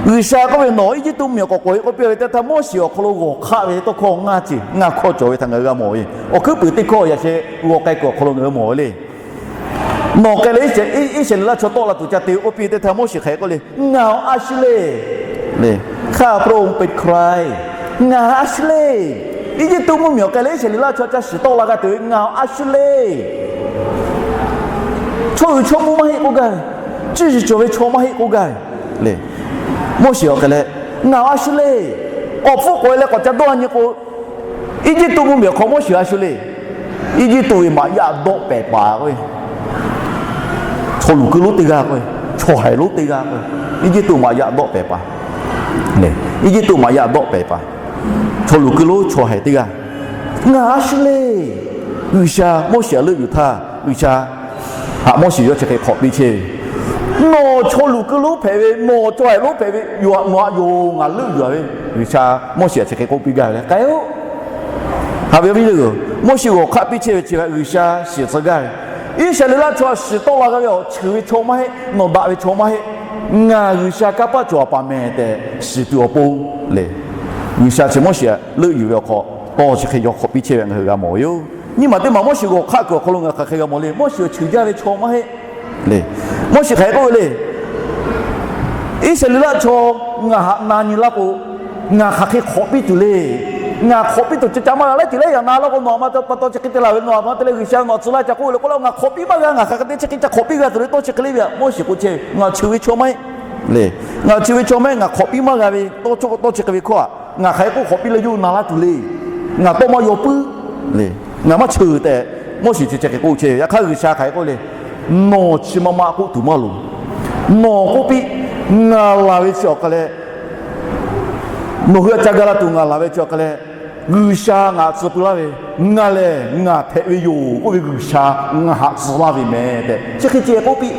G'uiˬsha k'oˆ ve, nawˬ Eˇjiˇtuꞈ mvuhˇmiˬ awˬ k'awꞈ k'oꞈ-e k'oˆ piˇ ve teˇ htaˇ, Moˉseˍ awˬ hk'aw lo g'awˬ hk'aˆ ve tawˇ hkawˇ ngaˇ ceuˬ ngaˇ hkawˇ cawˬ ve htaꞈ ngaˬ hui g'a mawˬ ve. Awˬ hkuiˉ puiˍ teˇ hkawˇ yaꞈ sheh g'aw k'ai kuiˬ awˬ hk'aw lo ngaˬ hui mawˬ ve le. Nawˬ k'ai leh Iˉsaˍreˍlaˆ chaw tawˆ la tuˬ ca te k'oˆ piˇ teˇ htaˇ, Moˉseˍ hk'aˬ hk'e k'oˆ le, Ngaˬ a shu le. ข้าพระองค์เป็นใคร Ngaˬ a shu le. Eˇjiˇtuꞈ mvuhˇmiˬ awˬ k'ai leh Iˉsaˍreˍlaˆ chaw ca shiˍ tawˆ la g'a tuˬ ve ngaˬ a shu le. Chaw uiˍ chaw mvuh maˇ heˆ k'oˆ gaˇ ve, ciˇ shiˍ cawˬ ve chaw maˇ heˆ k'oˆ gaˇ ve le. Moˉseˍ awˬ k'ai leh, Ngaˬ a shu le. K'awꞈ hpfuhˆ k'oꞈ e leh k'awꞈ ca dawˇ nyi k'o, Eˇjiˇtuꞈ mvuhˇmiˬ awˬ hk'aw Moˉseˍ a shu le. Eˇjiˇtuꞈ ve maꞈ yaˇ dawˆ pehˍ paˍ k'oˆ ve, chaw luˬ kuiˬ lonˉ teˇ g'aˇ k'oˆ ve, chaw haiˬ lonˉ teˇ g'aˇ k'oˆ ve, Eˇjiˇtuꞈ maꞈ yaˇ dawˆ pehˍ paˍ. Eˇjiˇtuꞈ maꞈ yaˇ dawˆ pehˍ paˍ, chaw luˬ kuiˬ lonˉ chaw haiˬ teˇ g'aˇ. Ngaˬ a shu le. G'uiˬsha Moˉseˍ htaꞈ leuˆ yuˬ htaˇ, G'uiˬsha haꞈ Moˉseˍ yawˇ chi hk'e hk'awꞈ piˇ chehˇ ve, Nawˬ chaw luˬ kuiˬ lonˉ hpehꞈ ve, nawˬ chaw haiˬ lonˉ hpehꞈ ve, yawˇ htaꞈ nawˬ htaꞈ yonˍ ngaˬ leuˆ yuˬ ve. G'uiˬsha Moˉseˍ htaꞈ chi hk'e k'oˆ piˇ gaˇ ve le, k'ai-oˆ. Haꞈ ve awˬ viˉ nyi teˇ hpaˍ-oˬ, Moˉseˍ g'awˬ hk'aˆ piˇ chehˇ ve chi htaꞈ G'uiˬsha shiˍ tcuh gaˇ ve. Iˉsaˍreˍlaˆ chaw shiˍ tawˆ la g'a ve awˬ cheuˬ ve chaw maˇ heˆ, nawˬ daꞈ ve chaw maˇ heˆ, ngaˬ G'uiˬsha kanˇ paˆ cawˬ a paˍ mehˍ tehꞈ shiˍ tuˬ awˬ pon le. G'uiˬsha chi Moˉseˍ htaꞈ leuˆ yuˬ ve awˬ hk'aw tawˇ chi hk'e yawˇ hk'awꞈ piˇ chehˇ ve ngaˬ hui g'a mawˬ ve yoˬ. Nyiˇ maˬ teˇ maˬ Moˉseˍ g'awˬ hk'aˆ kuiˬ awˬ hk'aw lo ngaˬ hk'aˬ hk'e g'a mawˬ le. Moˉseˍ awˬ cheuˬ jaˇ ve chaw maˇ heˆ le. Moˉseˍ hk'aˬ hk'e k'oˆ ve le, Iˉsaˍreˍlaˆ chaw ngaˬ htaꞈ na nyi laˇ k'o, ngaˬ hk'aˬ hk'e hk'awꞈ piˇ tuˬ le. Ngaˬ hk'awꞈ piˇ tuˬ ca ca maˇ g'a leh, teˇ lehˬ yaꞈ na laˇ k'o, nawˬ htaꞈ pa taw chi hk'e te laˬ ve, nawˬ htaꞈ pa taw te leh G'uiˬsha nawˬ htaꞈ tcuh laˇ ca k'oˆ ve le k'oˆ laˇ, ngaˬ hk'awꞈ piˇ maˇ g'a, ngaˬ hk'aˬ hk'e te chi hk'e ca hk'awꞈ piˇ g'a tuˬ le, tawˇ chi hk'e le ve. Moˉseˍ k'oˆ chehˇ ve, Ngaˬ awˬ cheuˬ ve chaw maˇ heˆ le. Ngaˬ awˬ cheuˬ ve chaw maˇ heˆ, ngaˬ hk'awꞈ piˇ maˇ g'a ve tawˇ chi, tawˇ chi hk'e ve hkawˇ htaꞈ ngaˬ hk'aˬ hk'e k'oˆ hk'awꞈ piˇ leh yawˇ hui na laˇ tuˬ le. Ngaˬ tawˇ maˇ yaw puiˉ le. Ngaˬ maˇ cheuˬ tehꞈ Moˉseˍ chi chi hk'e k'oˆ chehˇ ve. Yaꞈ hk'aˇ G'uiˬsha hk'aˬ hk'e k'oˆ le, Nawˬ chi ma ma k'oˆ tuˬ maˇ loˍ. Nawˬ k'oˆ piˇ, ngaˬ laˬ ve chi awˬ hk'a leh, nawˬ hui htaꞈ ca ga la tuˬ ngaˬ laˬ ve chi awˬ hk'a leh, G'uiˬsha ngaˬ tcuh pui laˇ ve, ngaˬ lehˬ ngaˬ hpehꞈ ve yoˬ k'oˆ ve G'uiˬsha ngaˬ htaꞈ tcuh laˇ ve mehˍ tehꞈ chi hk'e ceh k'oˆ piˇ.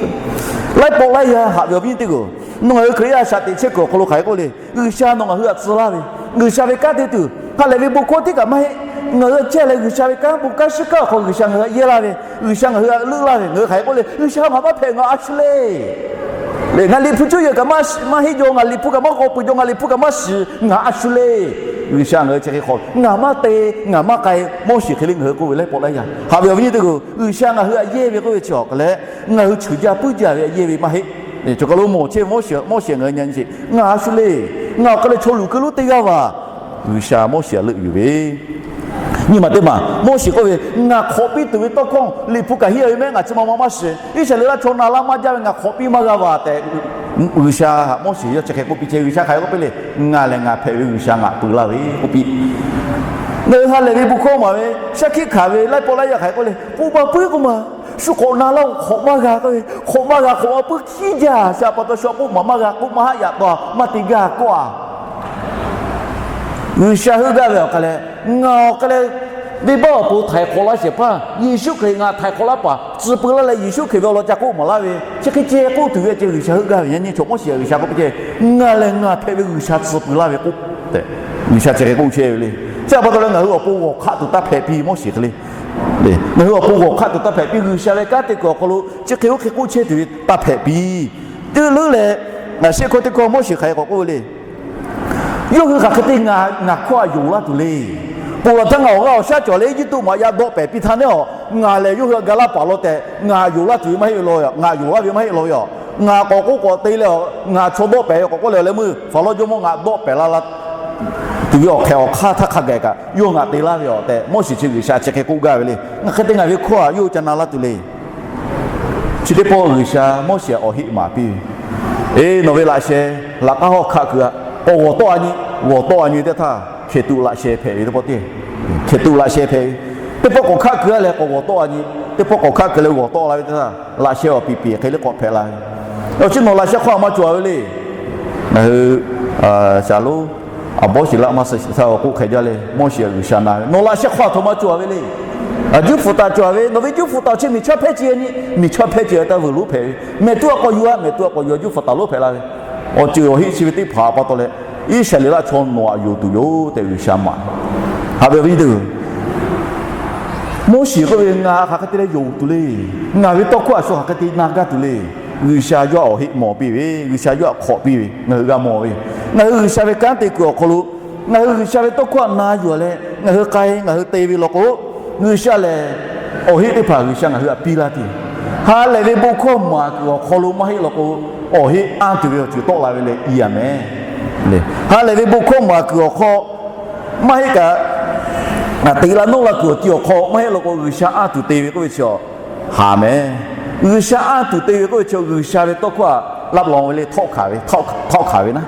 Laiˉ pawˆ laiˉ yaˇ haꞈ ve awˬ viˉ nyi teˇ hpaˍ-oˬ, nawˬ ngaˬ hui Hkriꞈ yaˇ shaꞈ teꞈ chehˇ kuiˬ awˬ hk'aw lo hk'aˬ hk'e k'oˆ le, G'uiˬsha nawˬ ngaˬ hui htaꞈ tcuh laˇ ve, G'uiˬsha ve kanˉ te tuˬ ha lehˬ ve bon hkawˇ teˇ kaꞈ maˇ heˆ. Ngaˬ hui chehˇ leh G'uiˬsha ve kanˉ bon kanˉ shiˉ kanˉ awˬ hk'aw G'uiˬsha ngaˬ hui htaꞈ yehˇ laˇ ve, G'uiˬsha ngaˬ hui htaꞈ leuˆ laˇ ve, ngaˬ hui hk'aˬ hk'e k'oˆ le, G'uiˬsha ngaˬ maˇ hpehꞈ, ngaˬ a shu le. Lehˬ, ngaˬ Liꞈ hpu cuˇ yehˬ kaꞈ maˇ heˆ jaw, ngaˬ Liꞈ hpu kaꞈ maˇ k'awꞈ peuˬ jaw, ngaˬ Liꞈ hpu kaꞈ maˇ shiˍ, ngaˬ a shu le. G'uiˬsha ngaˬ hui chi hk'e hk'awꞈ, ngaˬ maˇ te, ngaˬ maˇ k'ai, Moˉseˍ hk'e le ngaˬ hui k'oˆ ve laiˉ pawˆ laiˉ yaˇ haꞈ ve awˬ viˉ nyi teˇ hpaˍ-oˬ, G'uiˬsha ngaˬ hui htaꞈ yehˇ ve k'oˆ ve chi awˬ hk'a leh, ngaˬ hui cheuˬ jaˇ puiˉ jaˇ ve htaꞈ yehˇ ve maˇ heˆ. Chaw kaˬ lo mawˬ chehˇ ve Moˉseˍ, Moˉseˍ ngaˬ hui nyi nyi sheˍ, Ngaˬ a shu le. Ngaˬ awˬ hk'a leh chaw luˬ kuiˬ lonˉ teˇ g'aˇ vaˬ. G'uiˬsha Moˉseˍ htaꞈ leuˆ yuˬ ve, nyiˇ maˬ teˇ maˬ Moˉseˍ k'oˆ ve, Ngaˬ hk'awꞈ piˇ tuˬ ve tawˇ hkawˇ Liꞈ hpu kaꞈ henˇ ve mehˉ, ngaˬ chi ma ma maˇ shiˍ. Iˉsaˍreˍlaˆ chaw na laˇ maˇ jaˇ ve ngaˬ hk'awꞈ piˇ maˇ g'a vaˬ tehꞈ, G'uiˬsha Moˉseˍ yawˇ chi hk'e k'oˆ piˇ chehˇ. G'uiˬsha hk'aˬ hk'e k'oˆ piˇ le, Ngaˬ lehˬ ngaˬ hpehꞈ ve G'uiˬsha ngaˬ pui laˇ ve k'oˆ piˇ. Ngaˬ hui ha lehˬ ve bon hkawˇ maˍ ve shaˉ hkiˆ hkanˍ ve laiˉ pawˆ laiˉ yaˇ hk'aˬ hk'e k'oˆ le, K'oˆ maˇ puiˉ k'oˆ maˇ, shu k'awꞈ na laˇ k'o hk'awꞈ maˇ g'a k'oˆ ve, hk'awꞈ maˇ g'a, hk'awꞈ maˇ puiˉ hkiˉ jaˇ. Chi pa taw shu k'oˆ maˍ maˇ g'a, k'oˆ maˇ haˆ yaꞈ taw maˇ te gaˇ kawˆ a. G'uiˬsha heuˆ gaˇ ve awˬ hk'a leh, ngaˬ awˬ hk'a leh, venˇbaˆ awˬ pon htaiˍ hk'awꞈ laˇ shehˍ hpaˇ Yeˍsuˆ Hkriꞈ ngaˬ htaiˍ hk'awꞈ laˇ paˍ tcuh pui laˇ leh Yeˍsuˆ Hkriꞈ ve awˬ lawn ca k'oˆ maˍ laˇ ve, chi hk'e ceh k'oˆ tuˬ ve ceh G'uiˬsha heuˆ gaˇ ve. Yaꞈ nyi chaw Moˉseˍ G'uiˬsha k'oˆ piˇ ceh, Ngaˬ lehˬ ngaˬ hpehꞈ ve G'uiˬsha tcuh pui laˇ ve k'oˆ tehꞈ, G'uiˬsha chi hk'e k'oˆ chehˇ ve le. Chi pa taw leh ngaˬ hui awˬ pon g'awˬ hk'aˆ tuˬ taˇ hpehꞈ piˇ Moˉseˍ hk'e le. Ngaˬ hui awˬ pon g'awˬ hk'aˆ tuˬ taˇ hpehꞈ piˇ. G'uiˬsha ve kanˉ te kuiˬ awˬ hk'aw lo chi hk'e oˇ hk'e k'oˆ chehˇ tuˬ ve taˇ hpehꞈ piˇ. Teˇ leuˉ leh, shehˆ hkawˇ teˇ hkawˇ Moˉseˍ hk'aˬ hk'e k'awꞈ k'oˆ ve le. Yawˇ hui hk'aˬ hk'e te ngaˬ hkawˇ htaꞈ yonˍ laˇ tuˬ le. Ponˬ laˬ htaˇ ngaˬ awˬ g'aˇ awˬ shaˉ cawˬ leh Eˇjiˇtuꞈ maꞈ yaˇ dawˆ pehˍ piˇ htaˇ neˉ a, ngaˬ lehˬ yawˇ hui htaꞈ ga laˇ paˍ law tehꞈ ngaˬ yonˍ laˇ ve maˇ heˆ law ve, ngaˬ yonˍ laˇ ve maˇ heˆ law ve a. Ngaˬ k'awꞈ k'oˆ k'awꞈ te leh ngaˬ chaw dawˆ pehˍ ve k'awꞈ k'oˆ leh leh meuˇ Faˍlawˇ jawˇmawˇ ngaˬ dawˆ pehˍ la la tuˬ ve awˬ hk'ehꞈ awˬ hk'aˇ htaˇ hk'a gaˬ kaꞈ yawˇ ngaˬ te laˇ ve a tehꞈ Moˉseˍ chi G'uiˬsha chi hk'e k'oˆ gaˇ ve le. Ngaˬ hk'e te ngaˬ ve hkawˇ htaꞈ yawˇ hui ca na laˇ tuˬ le. Chi teˇ pawˆ G'uiˬsha Moˉseˍ awˬ heˆ maˍ piˇ ve, Eˬ, nawˬ ve laꞈ sheh laꞈ k'aˉ hawˉ hk'aˆ kuiˬ a, k'awꞈ g'awˬ tawˆ a nyi, g'awˬ tawˆ a nyi teˇ htaˇ, hkeˍtuꞈ laꞈ sheh hpehꞈ ve teˇ pawˆ teˇ, hkeˍtuꞈ laꞈ sheh hpehꞈ ve, teˇ pawˆ k'awꞈ hk'aˆ kuiˬ a leh k'awꞈ g'awˬ tawˆ a nyi, teˇ pawˆ k'awꞈ hk'aˆ kuiˬ leh g'awˬ tawˆ la ve teˇ htaˇ, laꞈ sheh awˬ piˍ piˍ hk'e le k'awꞈ hpehꞈ la ve. Awˬ chi nawˬ laꞈ sheh hk'aw a maˇ cawˬ a ve le. Ngaˬ hui shaˍ lonˉ aˍ bawˇ shiˍ laˆ maˇ suh shiˍ htaˇ awˬ k'oˆ hk'e jaˇ le, Moˉseˍ G'uiˬsha na ve, Nawˬ laꞈ sheh hk'aw a htoꞈ ma cawˬ a ve le. Juˇ hpfuhˍ taˍ cawˬ a ve, nawˬ ve juˇ hpfuhˍ taˍ chi miˬ chaˇ hpehˇ ce a nyi, miˬ chaˇ hpehˇ ce a taˇ vuiˬ lonˉ hpehꞈ ve, mehˬ tuˉ a k'awꞈ yuˬ a, mehˬ tuˉ a k'awꞈ yuˬ a, juˇ hpfuhˍ taˍ lonˉ hpehꞈ la ve. Awˬ ceuˬ awˬ heˆ chi ve teˇ hpaˍ pa taw leh, Iˉsaˍreˍlaˆ chaw nawˬ htaꞈ yonˍ tuˬ yoˬ tehꞈ G'uiˬsha maˍ. Haꞈ ve awˬ viˉ teˇ hpaˍ-oˬ, Moˉseˍ k'oˆ ve, Ngaˬ hk'aˬ hk'e te leh yonˍ tuˬ le. Ngaˬ ve tawˇ hkawˇ htaꞈ shu hk'aˬ hk'e te na gaˇ tuˬ le. G'uiˬsha yawˇ awˬ heˆ mawˬ piˇ ve, G'uiˬsha yawˇ htaꞈ hk'awꞈ piˇ ve ngaˬ hui g'a mawˬ ve. Ngaˬ hui G'uiˬsha ve kanˉ te kuiˬ awˬ hk'aw lo ngaˬ hui G'uiˬsha ve tawˇ hkawˇ htaꞈ na yuˬ leh ngaˬ hui k'ai ngaˬ hui te ve law k'o, G'uiˬsha lehˬ awˬ heˆ teˇ hpaˍ G'uiˬsha ngaˬ hui htaꞈ piˇ laˇ tuˬ yoˬ. Ha lehˬ ve bon hkawˇ maˍ kuiˬ awˬ hk'aw lo maˇ heˆ law k'o, awˬ heˆ anˇ tuˬ ve awˬ ceuˬ tawˆ la ve leh i a mehˍ. Ha lehˬ ve bon hkawˇ maˍ kuiˬ awˬ hk'aw maˇ heˆ kaꞈ, teꞈ la nawˇ la kuiˬ awˬ ti awˬ hk'aw maˇ heˆ law k'o, G'uiˬsha anˇ tuˬ te ve k'oˆ ve chi haˍ mehˍ. G'uiˬsha anˇ tuˬ te ve k'oˆ ve chi, G'uiˬsha ve tawˇ hkawˇ htaꞈ laˆ lawˬ ve le, htawˆ hkanˍ ve naˉ,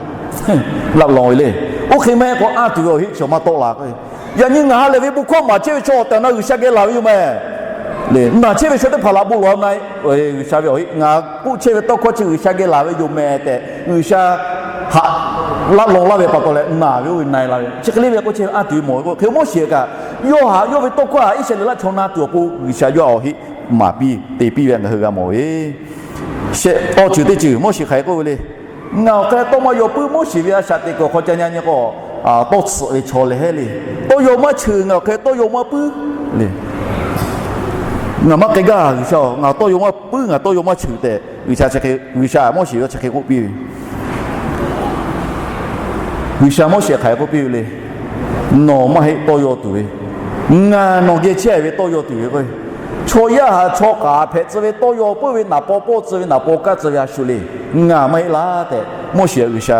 laˆ lawˬ ve le. Oˇ hk'e maˇ heˆ k'o, anˇ tuˬ ve awˬ heˆ chi maˇ tawˆ la k'o, yaꞈ nyi ngaˬ ha lehˬ ve bon hkawˇ maˍ chehˇ ve chaw awˬ tehˬ awˬ na G'uiˬsha geh laˬ ve yoˬ mehˍ. Lehˬ, naˬ chehˇ ve chaw teˇ hpaˍ laꞈ bon lawˬ na e, G'uiˬsha ve awˬ heˆ ngaˬ k'oˆ chehˇ ve tawˇ hkawˇ chi G'uiˬsha geh laˬ ve yoˬ mehˍ tehꞈ, G'uiˬsha haꞈ laˆ lawˬ laˇ ve pa taw leh naˬ ve oˇ ve na e la ve. Chi hk'e le ve k'o, chehˇ ve anˇ tuˬ ve mawˬ ve k'o, hk'e Moˉseˍ kaꞈ yawˇ haꞈ yawˇ ve tawˇ hkawˇ htaꞈ Iˉsaˍreˍlaˆ chaw na tuˬ awˬ pon G'uiˬsha yawˇ awˬ heˆ maˍ piˇ te piˇ ve ngaˬ hui g'a mawˬ ve. Shehˆ awˬ ceuˬ teˇ ceuˬ Moˉseˍ hk'aˬ hk'e k'oˆ ve le. Ngaˬ awˬ hk'e tawˇ maˇ yaw puiˉ. Moˉseˍ ve a shaꞈ teꞈ kuiˬ awˬ hk'aw ca nyi nyi k'o, tawˇ tsuhꞈ ve chaw lehˬ le, tawˇ yaw maˇ cheuˬ, ngaˬ awˬ hk'e tawˇ yaw maˇ puiˉ le. Ngaˬ maˇ k'ai gaˇ, G'uiˬsha-oˬ, ngaˬ tawˇ yaw maˇ puiˉ, ngaˬ tawˇ yaw maˇ cheuˬ tehꞈ, G'uiˬsha chi hk'e, G'uiˬsha Moˉseˍ yawˇ chi hk'e k'oˆ piˇ ve. G'uiˬsha Moˉseˍ hk'aˬ hk'e k'oˆ piˇ ve le. Nawˬ maˇ heˆ tawˇ yaw tuˬ ve, ngaˬ nawˬ geh chehˇ ve tawˇ yaw tuˬ ve k'o, chaw yaˇ haꞈ chaw k'aˍ hpehꞈ tcuh ve, tawˇ yaw peuˬ ve, naˍ paw pawˆ tcuh ve, naˍ paw kaˇ tcuh ve a shu le. Ngaˬ maˇ heˆ laˇ tehꞈ, Moˉseˍ htaꞈ G'uiˬsha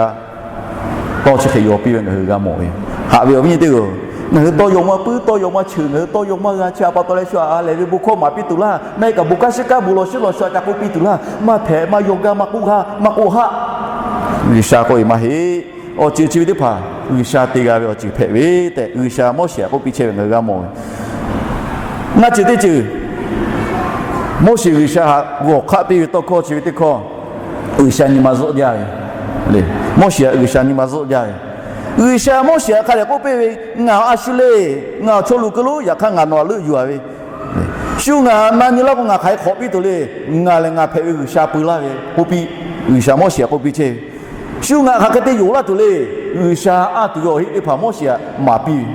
tawˇ chi hk'e yaw piˇ ve ngaˬ hui g'a mawˬ ve. Haꞈ ve awˬ viˉ nyi teˇ-oˬ, ngaˬ hui tawˇ yaw maˇ puiˉ, tawˇ yaw maˇ cheuˬ, ngaˬ hui tawˇ yaw maˇ g'a, chi htaꞈ pa taw leh shu ha lehˬ ve bon hkawˇ maˍ piˇ tuˬ laˇ. Maˇ heˆ kaꞈ bon kanˉ shiˉ kanˉ bon lawˬ shiˉ lawˬ shu htaꞈ ca k'oˆ piˇ tuˬ laˇ. Maˇ hpehꞈ, maˇ yaw gaˇ, maˇ k'oˆ ha, maˇ k'oˆ haˆ. G'uiˬsha k'oˆ ve maˇ heˆ. Awˬ ceuˬ chi ve teˇ hpaˍ G'uiˬsha te g'a ve awˬ ceuˬ hpehꞈ ve tehꞈ, G'uiˬsha Moˉseˍ htaꞈ k'oˆ piˇ chehˇ ve ngaˬ hui g'a mawˬ ve. Ngaˇ ceuˬ teˇ ceuˬ, Moˉseˍ G'uiˬsha haꞈ g'awˬ hk'aˆ piˇ ve tawˇ hkawˇ chi ve teˇ hkawˇ, G'uiˬsha nyi ma zuhˆ jaˇ ve. Moˉseˍ htaꞈ G'uiˬsha nyi ma zuhˆ jaˇ ve. G'uiˬsha Moˉseˍ htaꞈ hk'a dehꞈ k'oˆ piˇ ve, Ngaˬ a shu le, ngaˬ awˬ chaw luˬ keu lonˉ, yaꞈ hk'aˇ ngaˬ nawˬ htaꞈ leuˆ yuˬ a ve. Shu ngaˬ na nyi laˇ k'o, ngaˬ hk'aˬ hk'e hk'awꞈ piˇ tuˬ le. Ngaˬ lehˬ ngaˬ hpehꞈ ve G'uiˬsha peu laˇ ve k'oˆ piˇ, G'uiˬsha Moˉseˍ htaꞈ k'oˆ piˇ chehˇ ve. Shu ngaˬ hk'aˬ hk'e te yonˍ laˇ tuˬ le. G'uiˬsha anˇ tuˬ ve awˬ heˆ teˇ hpaˍ Moˉseˍ htaꞈ maˍ piˇ ve.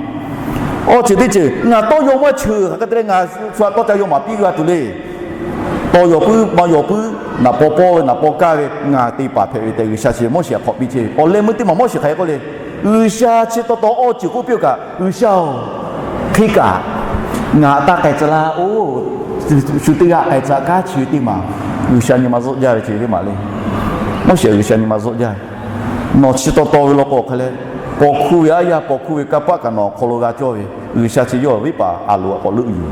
Awˬ ceuˬ teˇ ceuˬ, ngaˬ tawˇ yaw maˇ cheuˬ hk'aˬ hk'e te leh ngaˬ shu htaꞈ tawˇ ca yaw maˍ piˇ g'a tuˬ le. Tawˇ yaw puiˉ maˇ yaw puiˉ, naˍ paw pawˆ ve naˍ paw kaˇ ve ngaˬ te paˍ hpehꞈ ve tehꞈ, G'uiˬsha chi Moˉseˍ htaꞈ hk'awꞈ piˇ chehˇ ve. Awˬ leh meuˇ teˇ maˬ Moˉseˍ hk'aˬ hk'e k'oˆ le. G'uiˬsha chi taw taw awˬ ceuˬ k'oˆ piˇ-oˬ kaꞈ, G'uiˬsha-oˬ, hk'e kaꞈ ngaˬ taˇ k'ai tcuh laˇ-oˬ. Shu teˇ g'aˇ k'ai tcuh kanˉ chi ve teˇ maˬ, G'uiˬsha nyi ma zuhˆ jaˇ ve chi ve teˇ maˬ le. Moˉseˍ G'uiˬsha nyi ma zuhˆ jaˇ ve. Nawˬ chi taw taw ve law k'o hk'a leh, paw hkuˇ ve aˉ yaˇ, paw hkuˇ ve kanˇ paˆ kaꞈ nawˬ awˬ hk'aw lo g'a cawˇ ve, G'uiˬsha chi yawˇ ve iˉ paˍ aˬ loˍ htaꞈ k'awꞈ leuˆ yuˬ.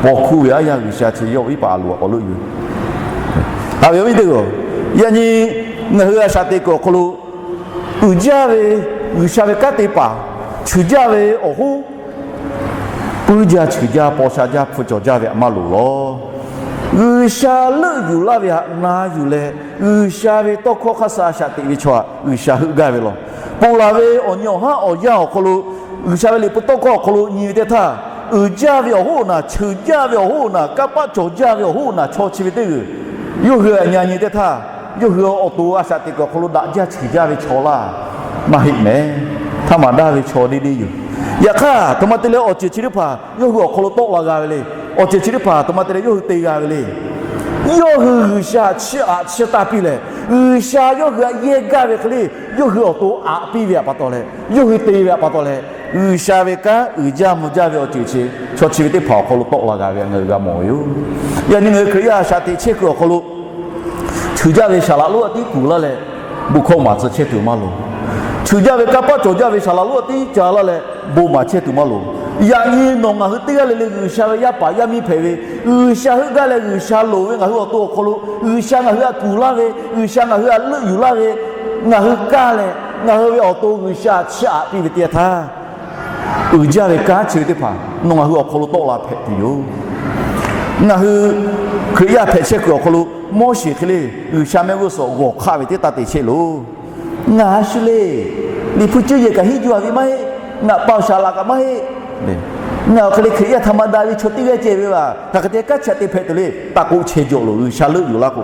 Paw hkuˇ ve aˉ yaˇ G'uiˬsha chi yawˇ ve iˉ paˍ aˬ loˍ htaꞈ k'awꞈ leuˆ yuˬ. Haꞈ ve awˬ viˉ teˇ-oˬ, yaꞈ nyi ngaˬ hui a shaꞈ teꞈ kuiˬ awˬ hk'aw lo uiˍ jaˇ ve G'uiˬsha ve kanˉ te paˍ, cheuˬ jaˇ ve awˬ hoˉ, puiˉ jaˇ, cheuˬ jaˇ, paw sha jaˇ, hpu cawˬ jaˇ ve htaꞈ maˇ loˍ law. G'uiˬsha leuˆ yuˬ laˇ ve htaꞈ na yuˬ leh, G'uiˬsha ve tawˇ hkawˇ hk'aˇ suh a shaꞈ teꞈ ve chaw htaꞈ G'uiˬsha heuˆ gaˇ ve law. Ponˬ laˬ ve awˬ nyi awˬ haˉ awˬ yanˇ awˬ hk'aw lo, G'uiˬsha ve liꞈ hpu tawˇ hkawˇ awˬ hk'aw lo nyi ve teˇ htaˇ, uiˍ jaˇ ve awˬ hoˉ naˬ, cheuˬ jaˇ ve awˬ hoˉ naˬ, kanˇ paˆ cawˬ jaˇ ve awˬ hoˉ naˬ chaw chi ve teˇ g'uiˬ, yawˇ hui htaꞈ nyi nyi teˇ htaˇ, yawˇ hui awˬ to a shaꞈ teꞈ kuiˬ awˬ hk'aw lo daꞈ jaˇ cheuˬ jaˇ ve chaw laˇ maˇ heˆ mehˍ. Htaˇ maˍ daˇ ve chaw deˇ deˇ yoˬ. Yaꞈ hk'aˇ, aˬ htoꞈ ma te leh awˬ ceuˬ chi teˇ hpaˍ yawˇ hui awˬ hk'aw lo tawˆ la g'a ve le. Awˬ ceuˬ chi teˇ hpaˍ aˬ htoꞈ ma te leh yawˇ hui te g'a ve le. Yawˇ hui G'uiˬsha chiˇ aꞈ chiˇ taˇ piˇ leh, G'uiˬsha yawˇ hui htaꞈ yehˇ gaˇ ve hk'e le, yawˇ hui awˬ to aꞈ piˇ ve htaꞈ pa taw leh, yawˇ hui te ve htaꞈ pa taw leh, G'uiˬsha ve kanˉ uiˍ jaˇ mvuh jaˇ ve awˬ ceuˬ chi, chaw chi ve teˇ hpaˍ awˬ hk'aw lo tawˆ la g'a ve htaꞈ ngaˬ hui g'a mawˬ ve yoˬ. Yaꞈ nyi ngaˬ hui Hkriꞈ yaˇ a shaꞈ teꞈ chehˇ kuiˬ awˬ hk'aw lo, cheuˬ jaˇ ve saˍ laꞈ lonˉ a tiˉ kuˬ laˇ leh, bon hkawˇ maˍ tcuh chehˇ tuˬ maˇ loˍ. Cheuˬ jaˇ ve kanˇ paˆ cawˬ jaˇ ve saˍ laꞈ lonˉ a tiˉ ca laˇ leh, bon maˍ chehˇ tuˬ maˇ loˍ. Yaꞈ nyi nawˬ ngaˬ hui teˇ g'aˇ le le G'uiˬsha ve yaˇ paˍ yaˇ miˇ hpehꞈ ve, G'uiˬsha heuˆ gaˇ leh G'uiˬsha loˍ ve ngaˬ hui awˬ to awˬ hk'aw lo, G'uiˬsha ngaˬ hui htaꞈ kuˬ laˇ ve, G'uiˬsha ngaˬ hui htaꞈ leuˆ yuˬ laˇ ve, ngaˬ hui kaˇ leh, ngaˬ hui ve awˬ to G'uiˬsha chiˇ aꞈ piˇ ve teˇ yanˇ htaˇ, uiˍ jaˇ ve kanˉ chi ve teˇ hpaˍ nawˬ ngaˬ hui awˬ hk'aw lo tawˆ la hpehꞈ tuˬ yoˬ. Ngaˬ hui Hkriꞈ yaˇ hpehꞈ chehˇ kuiˬ awˬ hk'aw lo, Moˉseˍ hk'e le G'uiˬsha mehˆ g'uˇ suhˍ g'awˬ hk'aˆ ve teˇ taˇ te chehˇ loˬ. Ngaˬ a shu le, liꞈ hpu cuˇ yehˬ kaꞈ henˇ juˇ a ve maˇ heˆ. Ngaˬ paoˬ shaˍ laꞈ kaꞈ maˇ heˆ. Ngaˬ awˬ hk'e le Hkriꞈ yaˇ htaꞈ ma daꞈ ve chaw teˇ g'aˇ ceh ve a, hk'aˬ hk'e te kanˉ chi htaꞈ te hpehꞈ tuˬ le, taˇ k'oˆ chehˇ jawˬ loˬ, G'uiˬsha leuˆ yuˬ laˇ k'o.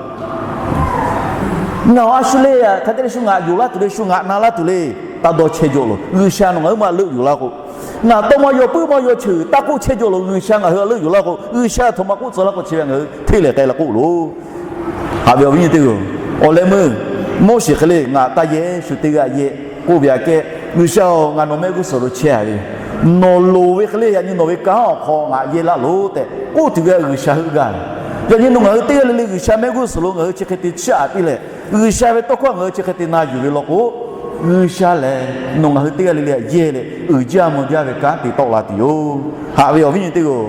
Ngaˬ a shu le, hk'aˬ hk'e te le shu ngaꞈ yonˍ laˇ tuˬ le, shu ngaꞈ na laˇ tuˬ le, taˇ dawˇ chehˇ jawˬ loˬ, G'uiˬsha nawˬ ngaˬ hui maˇ leuˆ yuˬ laˇ k'o. Ngaˬ tawˇ maˇ yaw puiˉ maˇ yaw cheuˬ taˇ k'oˆ chehˇ jawˬ loˬ, G'uiˬsha ngaˬ hui htaꞈ leuˆ yuˬ laˇ k'o, G'uiˬsha aˬ htoꞈ ma k'oˆ tcuh laˇ k'o chi ve ngaˬ hui hteˇ lehˍ k'ai la k'oˆ loˬ. Haꞈ ve awˬ viˉ nyi teˇ-oˬ, awˬ leh meuˇ Moˉseˍ hk'e le ngaˬ taˇ yehˇ, shu teˇ g'aˇ yehˇ k'oˆ ve aꞈ kehˉ, G'uiˬsha-oˬ, ngaˬ nawˬ mehˆ g'uˇ suhˍ lo chehˇ a ve, nawˬ loˍ ve hk'e le yaꞈ nyi nawˬ ve kanˉ awˬ hk'aw ngaˬ yehˇ laˇ loˬ tehꞈ k'oˆ tuˬ ve G'uiˬsha heuˆ gaˇ ve. Yaꞈ nyi nawˬ ngaˬ hui teˇ g'aˇ le le G'uiˬsha mehˆ g'uˇ suhˍ lo ngaˬ hui chi hk'e te chiˇ aꞈ piˇ leh, G'uiˬsha ve tawˇ hkawˇ ngaˬ hui chi hk'e te na yuˬ ve law k'o, G'uiˬsha lehˬ nawˬ ngaˬ hui teˇ g'aˇ le le htaꞈ yehˇ leh uiˍ jaˇ mvuh jaˇ ve kanˉ te tawˆ la tuˬ yoˬ. Haꞈ ve awˬ viˉ nyi teˇ g'aˇ-oˬ,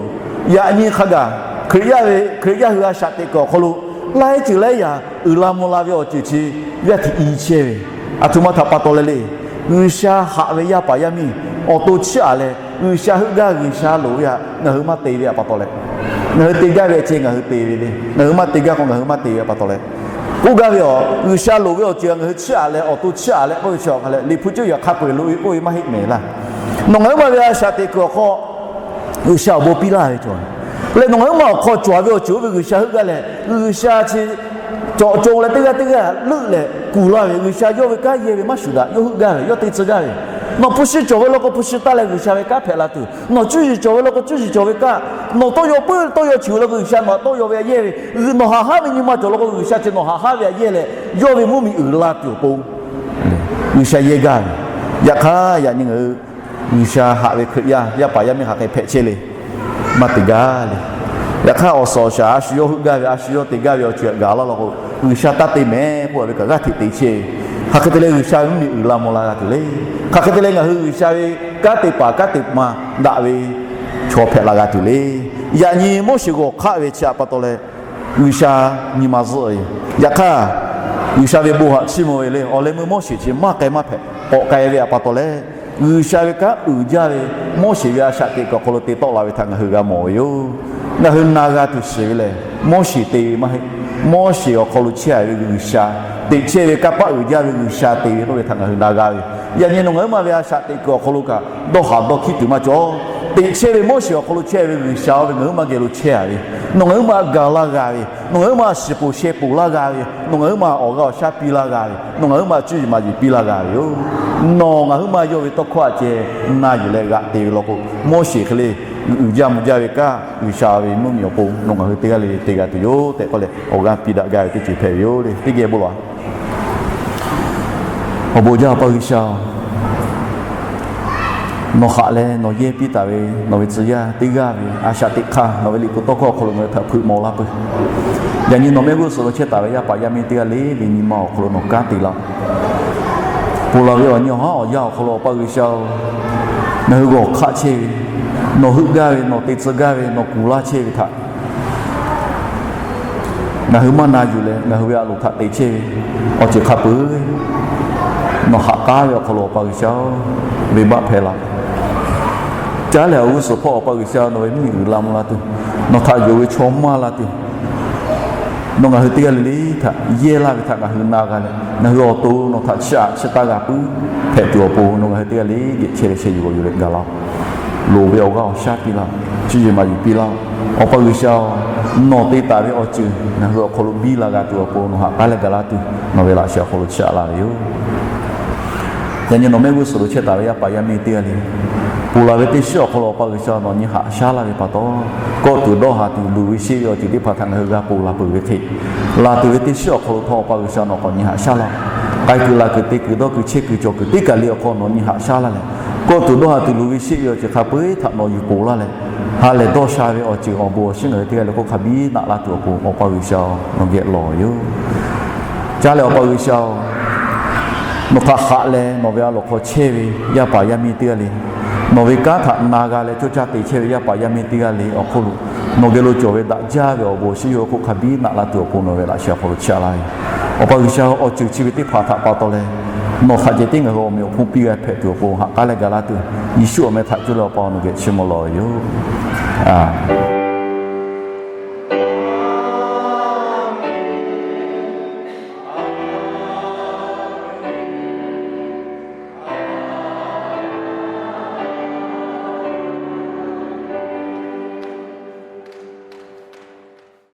yaꞈ nyi hk'a gaˬ Hkriꞈ yaˇ ve, Hkriꞈ yaˇ hui a shaꞈ teꞈ kuiˬ awˬ hk'aw lo laiˉ ceuˬ laiˉ yaꞈ uiˍ la mvuh la ve awˬ ceuˬ chi g'aˇ hteꞈ i chehˇ ve, aˬ htoꞈ ma htaꞈ pa taw leh le, G'uiˬsha haꞈ ve yaˇ paˍ yaˇ miˇ awˬ to chiˇ aꞈ leh, G'uiˬsha heuˆ gaˇ G'uiˬsha loˍ ve htaꞈ ngaˬ hui maˇ te ve htaꞈ pa taw leh, ngaˬ hui te gaˇ ve ceh ngaˬ hui te ve le, ngaˬ hui maˇ te gaˇ k'o ngaˬ hui maˇ te ve htaꞈ pa taw leh, k'oˆ gaˇ ve awˬ G'uiˬsha loˍ ve awˬ ceuˬ ngaˬ hui chiˇ aꞈ leh awˬ to chiˇ aꞈ leh k'oˆ ve chi awˬ hk'a leh, Liꞈ hpu ceuˇ yaꞈ hk'a peu-eˬ loꞈ ve k'oˆ ve maˇ heˆ mehˍ laˇ. Nawˬ ngaˬ hui ma ve a shaꞈ teꞈ kuiˬ awˬ hk'aw G'uiˬsha awˬ bon piˇ laˇ ve cawˬ leh, nawˬ ngaˬ hui ma awˬ hk'aw cawˬ ve awˬ ceuˬ oˇ ve G'uiˬsha heuˆ gaˇ leh, G'uiˬsha chi cawꞈ co leh teˇ g'aˇ teˇ g'aˇ leuˆ leh kuˬ laˇ ve, G'uiˬsha yawˇ ve kanˉ yehˇ ve maˇ shuˍ daꞈ, yawˇ heuˆ gaˇ ve, yawˇ te tcuh gaˇ ve. Nawˬ hpu shi cawˬ ve law k'o hpu shi taˇ leh G'uiˬsha ve kanˉ hpehꞈ la tuˬ, nawˬ cuˇ yiˍ cawˬ ve law k'o cuˇ yiˍ cawˬ ve kanˉ, nawˬ tawˇ yaw puiˉ tawˇ yaw chi ve law k'o G'uiˬsha nawˬ htaꞈ tawˇ yaw ve htaꞈ yehˇ ve, nawˬ haꞈ haˉ ve nyi ma cawˬ law k'o G'uiˬsha chi nawˬ haꞈ haˉ ve htaꞈ yehˇ leh, yawˇ ve mvuhˇmiˬ uiˍ la tuˬ awˬ pon G'uiˬsha yehˇ gaˇ ve. Yaꞈ hk'aˇ yaꞈ nyi ngaˬ hui G'uiˬsha haꞈ ve Hkriꞈ yaˇ yaˇ paˍ yaˇ miˇ hk'aˬ hk'e hpehꞈ chehˇ le, maˇ te gaˇ le. Yaꞈ hk'aˇ awˬ suhˍ awˬ shaˍ a shu yawˇ heuˆ gaˇ ve, a shu yawˇ te gaˇ ve awˬ ceuˬ htaꞈ gaˬ laˇ law k'o, G'uiˬsha taˇ te mehˍ k'oˆ ve kaꞈ g'aˇ hteꞈ te chehˇ ve. Hk'aˬ hk'e te leh G'uiˬsha ve mvuhˇmiˬ uiˍ la mvuh la g'a tuˬ le. Hk'aˬ hk'e te leh ngaˬ hui G'uiˬsha ve kanˉ te paˍ kanˉ te ma daꞈ ve chaw hpehꞈ la g'a tuˬ le. Yaꞈ nyi Moˉseˍ g'awˬ hk'aˆ ve chi htaꞈ pa taw leh, G'uiˬsha nyi ma zuhˆ ve yoˬ. Yaꞈ hk'aˇ, G'uiˬsha ve bon htaꞈ chiˇ mvuh ve le. Awˬ leh meuˇ Moˉseˍ chi maˇ k'ai maˇ hpehꞈ, k'awꞈ k'ai ve htaꞈ pa taw leh, G'uiˬsha ve kanˉ uiˍ jaˇ ve Moˉseˍ ve a shaꞈ teꞈ kuiˬ awˬ hk'aw lo te tawˆ la ve htaꞈ ngaˬ hui g'a mawˬ ve yoˬ. Ngaˬ hui na g'a tuˬ shiˍ ve lehˬ, Moˉseˍ te ve maˇ heˆ. Moˉseˍ awˬ hk'aw lo chehˇ a ve G'uiˬsha, teꞈ chehˇ ve kanˇ paˆ uiˍ jaˇ ve G'uiˬsha te ve k'oˆ ve htaꞈ ngaˬ hui na g'a ve. Yaꞈ nyi nawˬ ngaˬ hui ma ve a shaꞈ teꞈ kuiˬ awˬ hk'aw lo kaꞈ dawˇ haˍ dawˇ hkiˉ tuˬ maˇ cawˬ. Teꞈ chehˇ ve Moˉseˍ awˬ hk'aw lo chehˇ ve G'uiˬsha oˇ ve ngaˬ hui ma geh lo chehˇ a ve, nawˬ ngaˬ hui ma gaˬ laˇ g'a ve, nawˬ ngaˬ hui ma shiˍ poˬ sheh poˬ laˇ g'a ve, nawˬ ngaˬ hui ma awˬ g'aˇ awˬ shaˉ piˇ laˇ g'a ve, nawˬ ngaˬ hui ma cuˇ yiˍ maˍ yiˍ piˇ laˇ g'a ve yoˬ. Nawˬ ngaˬ hui ma yawˇ ve tawˇ hkawˇ htaꞈ ceh na yuˬ leh g'aꞈ te ve law k'o, Moˉseˍ hk'e le uiˍ jaˇ mvuh jaˇ ve kanˉ G'uiˬsha ve mvuhˇmiˬ awˬ pon nawˬ ngaˬ hui teˇ g'aˇ le le te g'a tuˬ yoˬ tehꞈ k'oˆ leh awˬ g'aˇ piˇ daꞈ gaˇ ve teˇ ceuˬ hpehꞈ ve yoˬ le. Teˇ geh bon lawˬ. Awˬ bon jaˇ Awˬ pa G'uiˬsha-oˬ, nawˬ haꞈ leh nawˬ yehˇ piˇ taˍ ve nawˬ ve tcuh yaˇ teˇ g'aˇ ve a shaꞈ teꞈ hk'aˇ nawˬ ve liꞈ hpu tawˇ hkawˇ awˬ hk'aw lo ngaˬ hui htaꞈ hpeuꞈ mawˬ laˇ peuˬ. Yaꞈ nyi nawˬ mehˆ g'uˇ suhˍ lo chehˇ taˍ ve yaˇ paˍ yaˇ miˇ teˇ g'aˇ le le nyi ma awˬ hk'aw lo nawˬ kanˉ te laˇ-oˬ. Ponˬ laˬ ve awˬ nyi awˬ haˉ awˬ yanˇ awˬ hk'aw lo Awˬ pa G'uiˬsha-oˬ, ngaˬ hui g'awˬ hk'aˆ chehˇ ve, nawˬ heuˆ gaˇ ve, nawˬ te tcuh gaˇ ve, nawˬ kuˬ laˇ chehˇ ve htaꞈ ngaˬ hui maˇ na yuˬ leh ngaˬ hui ve a loˍ htaꞈ te chehˇ ve awˬ ceuˬ hk'a peu-eˬ nawˬ haꞈ k'aˉ ve awˬ hk'aw lo Awˬ pa G'uiˬsha-oˬ, venˇbaˆ hpehꞈ laˇ. Caˉ leh awˬ g'uˇ suhˍ hpawˇ Awˬ pa G'uiˬsha nawˬ ve mvuhˇmiˬ uiˍ la mvuh la tuˬ, nawˬ htaꞈ yonˍ ve chaw maˇ la tuˬ, nawˬ ngaˬ hui teˇ g'aˇ le le htaꞈ yehˇ laˇ ve htaꞈ ngaˬ hui na g'a leh, ngaˬ hui awˬ to nawˬ htaꞈ chiˇ aꞈ chiˇ taˇ g'a puiˉ hpehꞈ tuˬ awˬ pon nawˬ ngaˬ hui teˇ g'aˇ le geh chehˇ leh sheh yuˬ g'awˬ yuˬ leh gaˬ laˇ-oˬ. Loˍ ve awˬ g'aˇ awˬ shaˉ piˇ laˇ-oˬ. Cuˇ yiˍ maˍ yiˍ piˇ laˇ-oˬ. Awˬ pa G'uiˬsha-oˬ, nawˬ te taˍ ve awˬ ceuˬ ngaˬ hui awˬ hk'aw lo biˇ la g'a tuˬ awˬ pon nawˬ haꞈ k'aˉ leh gaˬ laˇ tuˬ, nawˬ ve laꞈ sheh awˬ hk'aw lo chiˇ aꞈ laˇ ve yoˬ. Yaꞈ nyi nawˬ mehˆ g'uˇ suhˍ lo chehˇ taˍ ve yaˇ paˍ yaˇ miˇ teˇ g'aˇ le, ponˬ laˬ ve teˇ shiˉ awˬ hk'aw lo Awˬ pa G'uiˬsha nawˬ nyi haꞈ shaˉ laˇ ve pa taw, kawˆ tuˬ dawˇ haˍ tuˬ luˬ ve sheˆ ve awˬ ceuˬ teˇ hpaˍ htaꞈ ngaˬ hui g'a ponˬ laˬ peuˬ ve hk'e, laˬ tuˬ ve teˇ shiˉ awˬ hk'aw lo htawˇ Awˬ pa G'uiˬsha nawˬ k'awꞈ nyi haꞈ shaˉ laˇ-oˬ. K'ai kuiˬ laˬ kuiˬ te kuiˬ dawˇ kuiˬ chehˇ kuiˬ cawˬ kuiˬ teˇ kaˬ le awˬ hk'aw nawˬ nyi haꞈ shaˉ laˇ leh, kawˆ tuˬ dawˇ haˍ tuˬ luˬ ve sheˆ ve awˬ ceuˬ hk'a peu-eˬ htaꞈ nawˬ yuˬ ponˬ laˇ leh, ha lehˬ dawˇ sha ve awˬ ceuˬ awˬ bon awˬ shinˉ ngaˬ hui teˇ g'aˇ le k'oˆ hk'a biˇ naꞈ laˇ tuˬ awˬ pon Awˬ pa G'uiˬsha nawˬ geh lawˬ ve yoˬ. Caˉ leh Awˬ pa G'uiˬsha-oˬ, nawˬ htaꞈ haꞈ leh nawˬ ve a loˍ hk'aw chehˇ ve yaˇ paˍ yaˇ miˇ teˇ g'aˇ le, nawˬ ve kanˉ htaꞈ na g'a leh cawˇ caˇ te chehˇ ve yaˇ paˍ yaˇ miˇ teˇ g'aˇ le awˬ hk'oˆ lo, nawˬ geh lo cawˬ ve daꞈ jaˇ ve awˬ bon awˬ shinˉ yawˇ hk'oˆ hk'a biˇ naꞈ laˇ tuˬ awˬ pon nawˬ ve laꞈ sheh awˬ hk'aw lo chiˇ aꞈ laˇ ve. Awˬ pa G'uiˬsha, awˬ ceuˬ chi ve teˇ hpaˍ htaꞈ pa taw leh, nawˬ htaꞈ ceh tiˉ ngaˬ hui awˬ meꞈ awˬ hponˇ piˇ g'a hpehꞈ tuˬ awˬ pon haꞈ k'aˉ leh gaˬ laˇ tuˬ, Yeˍsuˆ awˬ meh htaꞈ cuˇ leh Awˬ pa nawˬ geh chiˇ mvuh lawˬ ve yoˬ.